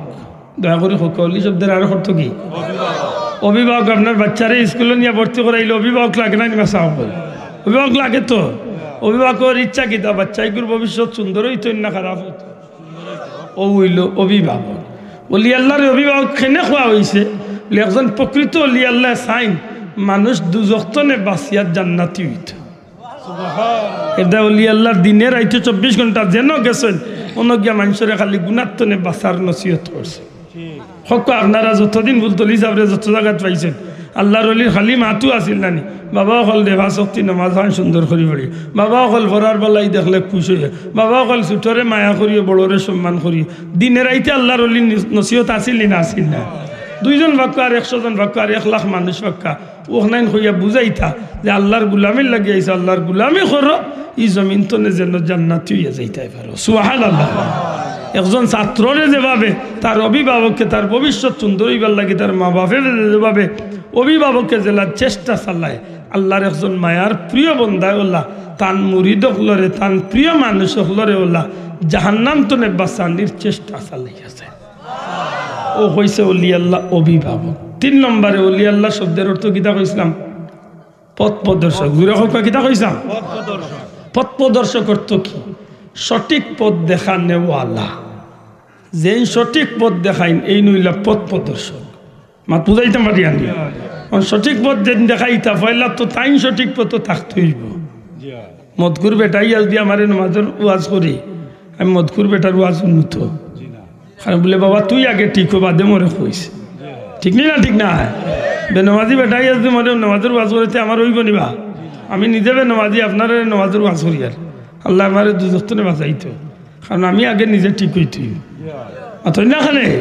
দয়া করি কউক্কা, অলি শব্দের আরেক অর্থ কি? অভিভাবক। আপনার বাচ্চারে স্কুলো নিয়া ভর্তি করাইলে অভিভাবক লাগে না নি বা? চাও বল, অভিভাবক লাগে তো। অভিভাবকর ইচ্ছা কিতা? বাচ্চাইগুর ভবিষ্যৎ সুন্দর অইতো না খারাপ অইতো? অউ অইল অভিভাবক। অলি আল্লারে অভিভাবক কেনে কওয়া অইছে? অইলে একজন প্রকৃত অলি আল্লায় চাইন মানুষ দুজখ তনে বাঁচিয়া জান্নাতি অইতো। এরদায় অলি আল্লার দিনে রাইতে চব্বিশ ঘন্টা যেন গেছইন, অনো গিয়া মানষরে খালি গুনার তনে বাঁচার নসিহত করছে। কউক্কা, আপনারা যতদিন ফুলতলি সাবরে যত জাগাত পাইছইন, আল্লার অলির খালি মাতউ আছিল না নি? বাবা অকল দেবা শক্তি নমাজ খান সুন্দর করি পড়ি, বাবা অকল পড়ার বালাই দেখলে খুশ অইয়া, বাবা অকল ছোটরে মায়া করিও, বড়রে সম্মান করিও। দিনে রাইতে আল্লার অলির নি-, নসিহত আছিল নি না? আছিল না? দুইজন পাক্কা আর একশো জন পাক্কা আর এক লাখ মানুষ পাক্কা, অখানাইন কইয়া বুঝাইতা যে আল্লার গুলামির লাগি আইছো, আল্লার গুলামি করো, ই জমিন তনে যেন জান্নাতি অইয়া যাইতায় পারো। সুবহানাল্লাহ। একজন ছাত্ররে যেভাবে তার অভিভাবকে তার ভবিষ্যৎ সুন্দর অইবার লাগি তার মা বাপে যেভাবে অভিভাবকে যেলা চেষ্টা চালায়, আল্লার একজন মায়ার প্রিয় বন্দায় অলা তান মুরিদ অকলরে, তান প্রিয় মানুষ অকলরে অলা জাহান্নাম তনে বাঁচানির চেষ্টা চালাইয়া যায়। অউ অইছে অলি আল্লাহ অভিভাবক। তিন নম্বরে অলি আল্লাহ শব্দের অর্থ কিতা কইছলাম? পথ প্রদর্শক। জুরে কউক্কা, কিতা কইছলাম? পথ প্রদর্শক অর্থ কি? সঠিক পথ দেখানেওয়ালা। যেইন সঠিক পথ দেখাইন, এইন অইলা পথ প্রদর্শক। মাত বুঝাইতাম পারি আনি? অখন সঠিক পথ যেইন দেখাইতা, পয়লা তো তাইন সঠিক পথো থাকতে অইবো। মদখুর বেটায় যদি আমারে নমাজর ওয়াজ করি, আমি মদখুর বেটার ওয়াজ হুনমু তো। কারণ বুলে, "বাবা, তুই আগে ঠিক অ, বাদে মরে কইস।" ঠিক নি না? ঠিক না? বেনমাজি বেটায় যদি মরে নমাজর ওয়াজ করে, তে আমার অইবো নি বা? আমি নিজে বেনমাজি, আপনারে নমাজর ওয়াজ করিয়ার। আল্লায় আমারে দুজখ তনে বাঁচাইতো। কারণ আমি আগে নিজে ঠিক অইতে অইবো। মাতইন না কেনে?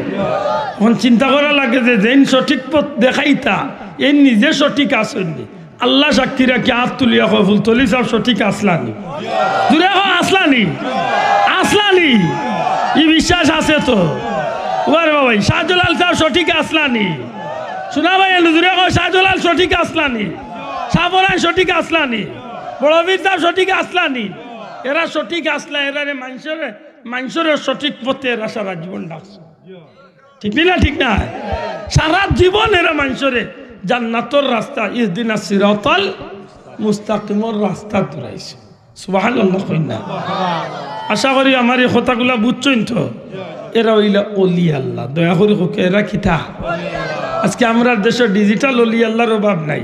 অখন চিন্তা করা লাগে যে যেইন সঠিক পথ দেখাইতা, এইন নিজে সঠিক আছইন নি? আল্লা সাক্ষী রাখি আত তুলিয়া কও, ফুলতলি সাব সঠিক আছলা নি? জুরে কও, আছলা নি? আছলা নি? ই বিশ্বাস আছে তো? ওরে বাবা, শাহজালাল সাব সঠিক আছলা নি? শুনা ভাই, এনু জুরে কও, শাহজালাল সঠিক আছলা নি? শাহপরান সঠিক আছলা নি? বড় পীর সাব সঠিক আছলা নি? এরা সঠিক আছলা, এরারে মানষরে, মানষরে সঠিক পথে এরা সারা জীবন ডাকছে। ঠিক নি না? ঠিক না? সারা জীবন এরা মানষরে জান্নাতর রাস্তা, ইহদিনাস সিরাতাল মুস্তাকিমর রাস্তা ধরাইছে। সুবহানাল্লাহ কইন না? আশা করি আমার ই কথাগুলা বুঝছইন তো? এরা অইলা অলি আল্লা। দয়া করি কউক্কা, এরা কিতা? আজকে আমরার দেশো digital অলি আল্লার অভাব নাই,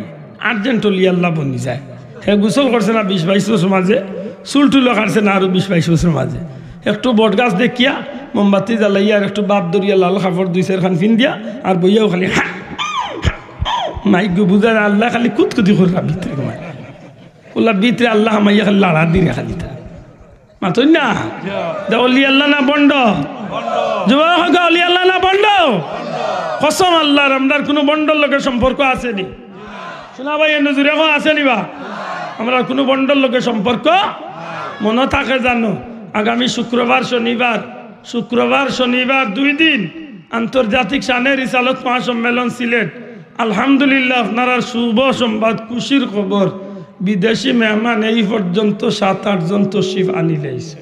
urgent অলি আল্লা বনি যায়। হে গোসল করছে না বিশ বাইশ বছর মাঝে, চুল টুলও কাটছে না আরো বিশ বাইশ বছর মাঝে। একটু বট গাছ দেখিয়া, মোমবাতি জ্বালাইয়া আর একটু বাপ ধরিয়া লাল কাপড় দুই চাইরখান ফিন্দিয়া আর বইয়াও খালি হা, হা, হা, মাইক গু বুঝা যায়, আল্লায় খালি কুতকুতি কররা ভিতরে ঘুমায়। অলা ভিতরে আল্লা হামাইয়া খালি লাড়া দিরা খালি তা। মাতইন না? দে অলি আল্লা না ভন্ড? যুবক অকল, অলি আল্লা না ভন্ড? কসম আল্লার, আমরার কুনু ভন্ডর লগে সম্পর্ক আছে নি? শুনা ভাই, এনু জুরে কও, আছে নি বা? আমরার কুনু ভন্ডর লগে সম্পর্ক মনো থাকে জানো? আগামী শুক্রবার, শনিবার, শুক্রবার, শনিবার দুই দিন আন্তর্জাতিক শানে রিসালত মহাসম্মেলন সিলেট। আলহামদুলিল্লাহ, আপনারার শুভ সংবাদ, খুশির খবর, বিদেশি মেহমান এই পর্যন্ত সাত আট জন তশরিফ আনিলাইছে।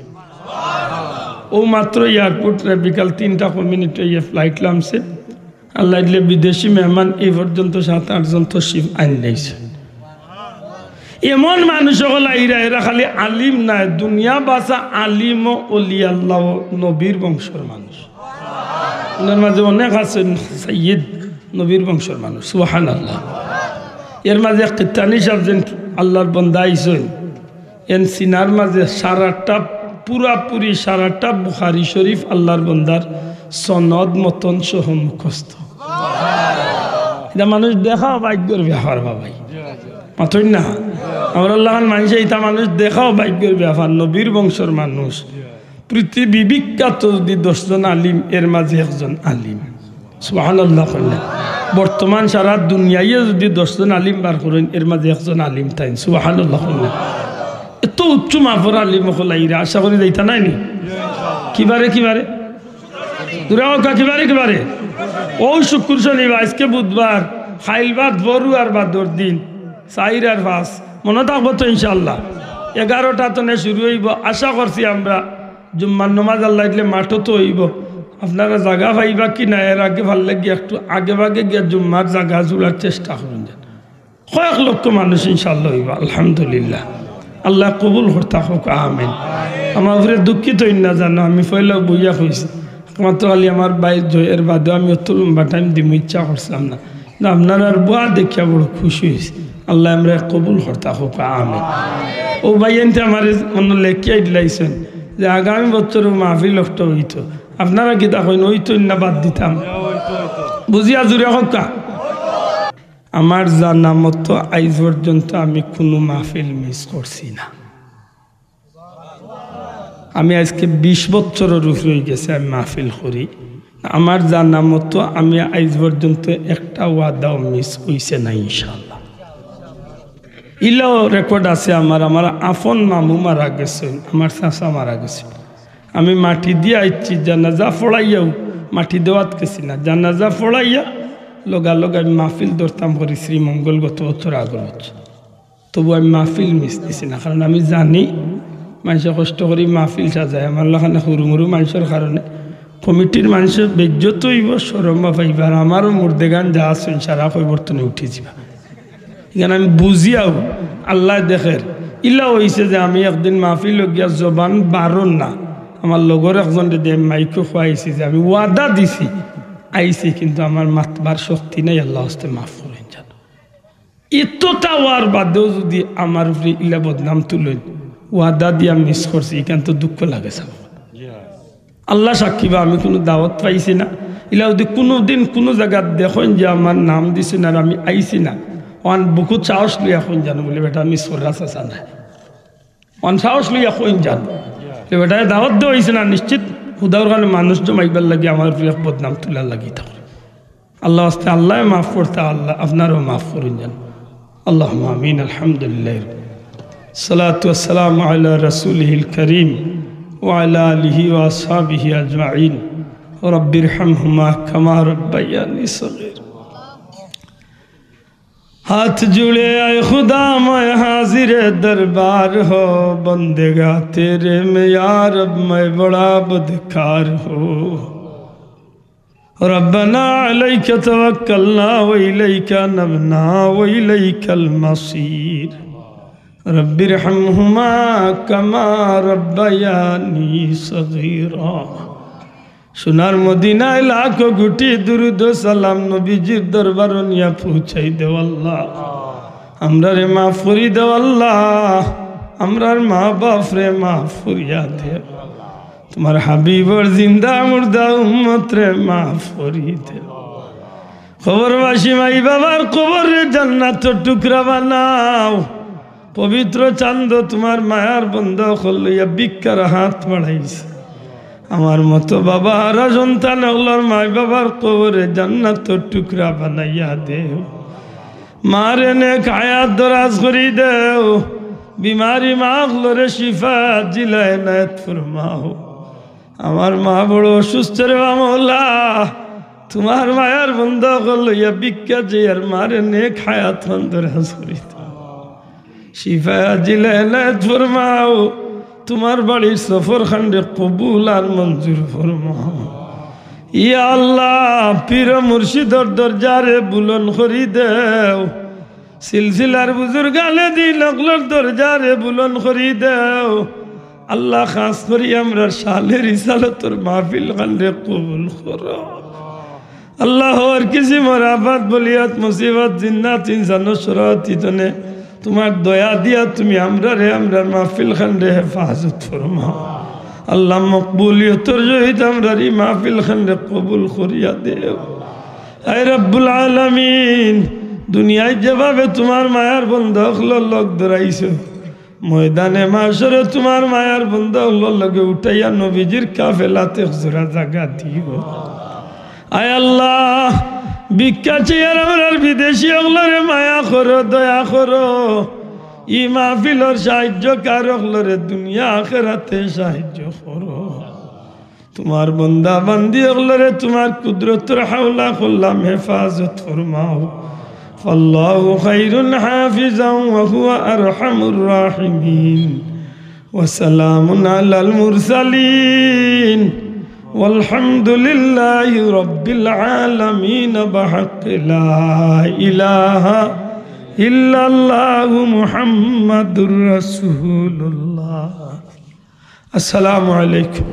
অউ মাত্র এয়ারপোর্টরে বিকাল তিনটা কয় মিনিট অইয়া flight লামছে। আল্লায় দিলে বিদেশি মেহমান এই পর্যন্ত সাত আট জন তশরিফ আনিলাইছে। এমন মানুষ অকল আইরা, এরা খালি আলিম নায়, দুনিয়া বাসা আলিম ও অলি আল্লাহ ও নবীর বংশর মানুষ। অনর মাঝে অনেক আছইন সাইয়্যিদ, নবীর বংশর মানুষ। সুবহানাল্লাহ। এর মাঝে কিত্তানি সাব যেন আল্লার বন্দা আইছইন, এন সিনার মাঝে সারাটা পুরাপুরি সারাটা বুখারী শরীফ আল্লাহর বন্দার সনদ মতন সহ মুখস্থ। ইটা মানুষ দেখাও ভাগ্যর ব্যাপার বাবাই। মাতইন না? আমরার লাখান মানষে ইতা মানুষ দেখাও ভাগ্যর ব্যাপার, নবীর বংশর মানুষ। পৃথিবী বিখ্যাত যদি দশজন আলিম, এর মাঝে একজন আলিম। সুবহানাল্লাহ কইলা। বর্তমান সারা দুনিয়ায় যদি দশজন আলিম বার করইন, এর মাঝে একজন আলিম তাইন। সুবহানাল্লাহ কইলা। এত উচ্চ মাপর আলিম অকল আইরা, আশা করি যাইতা নায় নি? কিবারে, কিবারে? দুরা অউক্কা, কিবারে, কিবারে? অউ শুক্কুর শনিবার, আইজকে বুধবার, কাইল বাদ বড়ুয়ার বাদর দিন, চাইর আর পাঁচ, মনো থাকবো তো ইনশাআল্লাহ? এগারোটা তনে শুরু অইবো, আশা করছি আমরা জুম্মার নমাজ আল্লাহ দিলে মাঠো তো অইবো। আপনারা জাগা পাইবা কি না, এর আগে পারলে গিয়া একটু আগে ভাগে গিয়া জুম্মার জাগা জুড়ার চেষ্টা করইন যান। কয়েক লক্ষ মানুষ ইনশাআল্লাহ অইবো, আলহামদুলিল্লাহ। আল্লাহ কবুল করতা অউক, আমিন। আমার উপরে দুঃখিত অইন না জানো, আমি পয়লা বইয়া কইছি, একমাত্র খালি আমার ভাই জয়ের বাদে আমি অত লম্বা টাইম দিমু ইচ্ছা করছিলাম না। না, আপনারার বওয়া দেখিয়া বড় খুশি অইছি। আল্লাহ আমরারে কবুল করতা অউক, আমিন। অউ ভাইয়াইন্তে আমারে মনো লেখিয়া দিলাইছইন যে আগামী বছরও মাহফিল অকটা অইতো। আপনারা কিতা কইন, অইতো না বাদ দিতাম? বুঝিয়া জুরে কউক্কা। আমার জানা মতো আইজ পর্যন্ত আমি কুনু মাহফিল মিস করছি না। আমি আইজকে বিশ বছরর উপরে অইগেছে আমি মাহফিল করি। আমার জানা মতো আমি আইজ পর্যন্ত একটা ওয়াদাও মিস অইছে না ইনশাআল্লাহ। ইলাও রেকর্ড আছে আমার, আমার আফন মামু মারা গেছইন, আমার চাচা মারা গেছইন। আমি মাটি দিয়া আইছি, জানাজা পড়াইয়াও মাটি দেওয়াত গেছি না, জানাজা পড়াইয়া লগালগ আমি মাহফিল ধরতাম করি শ্রীমঙ্গল গত বছর আগর বছর। তবু আমি মাহফিল মিস দিছি না, কারণ আমি জানি মানষে কষ্ট করি মাহফিল সাজায়, আমার লাখান হুরুমুরু মানষর কারণে কমিটির মানষে বেইজ্জত অইবো, শরম পাইবা, আর আমারও মুর্দেগান যা আছইন সারা কবর তনে উঠি যিবা। ইখান আমি বুঝিয়াও আল্লায় দেখের। ইলা অইছে যে আমি একদিন মাহফিলো গিয়া জবান বারর না, আমার লগর একজনরে দিয়া মাইকো কওয়াইছি যে আমি ওয়াদা দিছি, আইছি, কিন্তু আমার মাতবার শক্তি নাই, আল্লার ওয়াস্তে মাফ করইন যান। ইততা অওয়ার বাদেও যুদি আমার উপরে ইলা বদনাম তুলইন, ওয়াদা দিয়া মিস করছি, ইখান তো দুঃখ লাগে ছাব। আল্লা সাক্ষী বা আমি কুনু দাওয়াত পাইছি না। ইলা যুদি কুনুদিন কুনু জাগাত দেখইন যে আমার নাম দিছইন আর আমি আইছি না, অখান বুকুত সাহস লইয়া কইন যান বুলে, "বেটা, মিস কররা চাচা নায়।" অখান সাহস লইয়া কইন যান যে, "বেটায় দাওয়াত দেওয়া অইছে না, নিশ্চিত হুদাউর কারণে মানুষ জমাইবার লাগি আমার উপরে এক বদনাম তুলার লাগি ইতা করে।" আল্লার ওয়াস্তে আল্লায় মাফ করতা, আল্লা আপনারেও মাফ করইন যান। আল্লাহুম্মা আমিন। আলহামদুলিল্লাহ। الصلاة والسلام على رسوله الكريم وعلى آله وأصحابه أجمعين। رب ارحمهما كما ربياني صغيرا। ہاتھ جڑے اے خدا میں حاضر دربار ہوں، بندگاں تیرے میں یا رب میں بڑا بدکار ہوں۔ ربنا عليك توكلنا وإليك أنبنا وإليك المصير۔ رب ارحمهما كما ربياني صغيرا۔ সোনার মদিনায় লাখো কোটি দুরুদ ও সালাম নবীজির দরবারো নিয়া পৌঁছাই দেও আল্লা। আমরারে মাফ করি দেও আল্লা, আমরার মা বাপরে মাফ করিয়া দেও। তুমার হাবিবর জিন্দা মুর্দা উম্মতরে মাফ করি দেও। কবরবাসী মাই বাবার কবররে জান্নাতর টুকরা বানাও। পবিত্র চান্দ তুমার মায়ার বন্দা অকল লইয়া ভিক্ষার হাত বাড়াইছে। আমার মতো বাবা হারা সন্তান অকলর মাই বাবার কবররে জান্নাতর টুকরা বানাইয়া দেও। মারে নেক হায়াত দরাজ করি দেও। বিমারি মা অকলরে শিফা আজিলা এনায়েত ফরমাও। আমার মা বড় অসুস্থ রে বা মওলা, তুমার মায়ার বন্দা অকল লইয়া ভিক্ষা চাইয়ার, মারে নেক হায়াত খান দরাজ করি দেও। শিফা আজিলা এনায়েত ফরমাও, তুমার বাড়ির সফর খানরে কবুল আর মঞ্জুর ফরমাও। ইয়া আল্লা, পীর মুর্শিদর দরজারে বুলন্দ করি দেও। সিলসিলার বুজুর্গানে দিন অকলর দরজারে বুলন্দ করি দেও। আল্লা, খাস করি আমরার শানে রিসালতর মাহফিল খানরে কবুল করো। আল্লা, হর কিসিমর আফাত, বলিয়াত, মুসিবত, জিন্নাত, ইনসানর শরারতি তনে তুমার দয়া দিয়া তুমি আমরারে, আমরার মাহফিল খানরে হেফাজত ফরমাও। আল্লাহ, মকবুলিয়তর সহিত আমরার ই মাহফিল খানরে কবুল করিয়া দেও। আয় রব্বুল আলামিন, দুনিয়ায় যেভাবে তুমার মায়ার বন্দা অকলর লগ ধরাইছো, ময়দানে মাশরে তুমার মায়ার বন্দা অকলর লগে উঠাইয়া নবীজির কাফেলাত এক জোড়া জাগা দিও। আয় আল্লাহ, ভিক্ষা চেয়ার আমরার বিদেশি অকলরে মায়া করো, দয়া করো। ই মাহফিলর সাহায্যকার অকলরে দুনিয়া আখেরাতে সাহায্য করো। তুমার বন্দা বান্দি অকলরে তুমার কুদরতর হাওলা করলাম, হেফাজত ফরমাও। فالله خير حافظا وهو أرحم الراحمين. وسلام على المرسلين. والحمد لله رب العالمين. بحق لا إله إلا الله محمد رسول الله. السلام عليكم.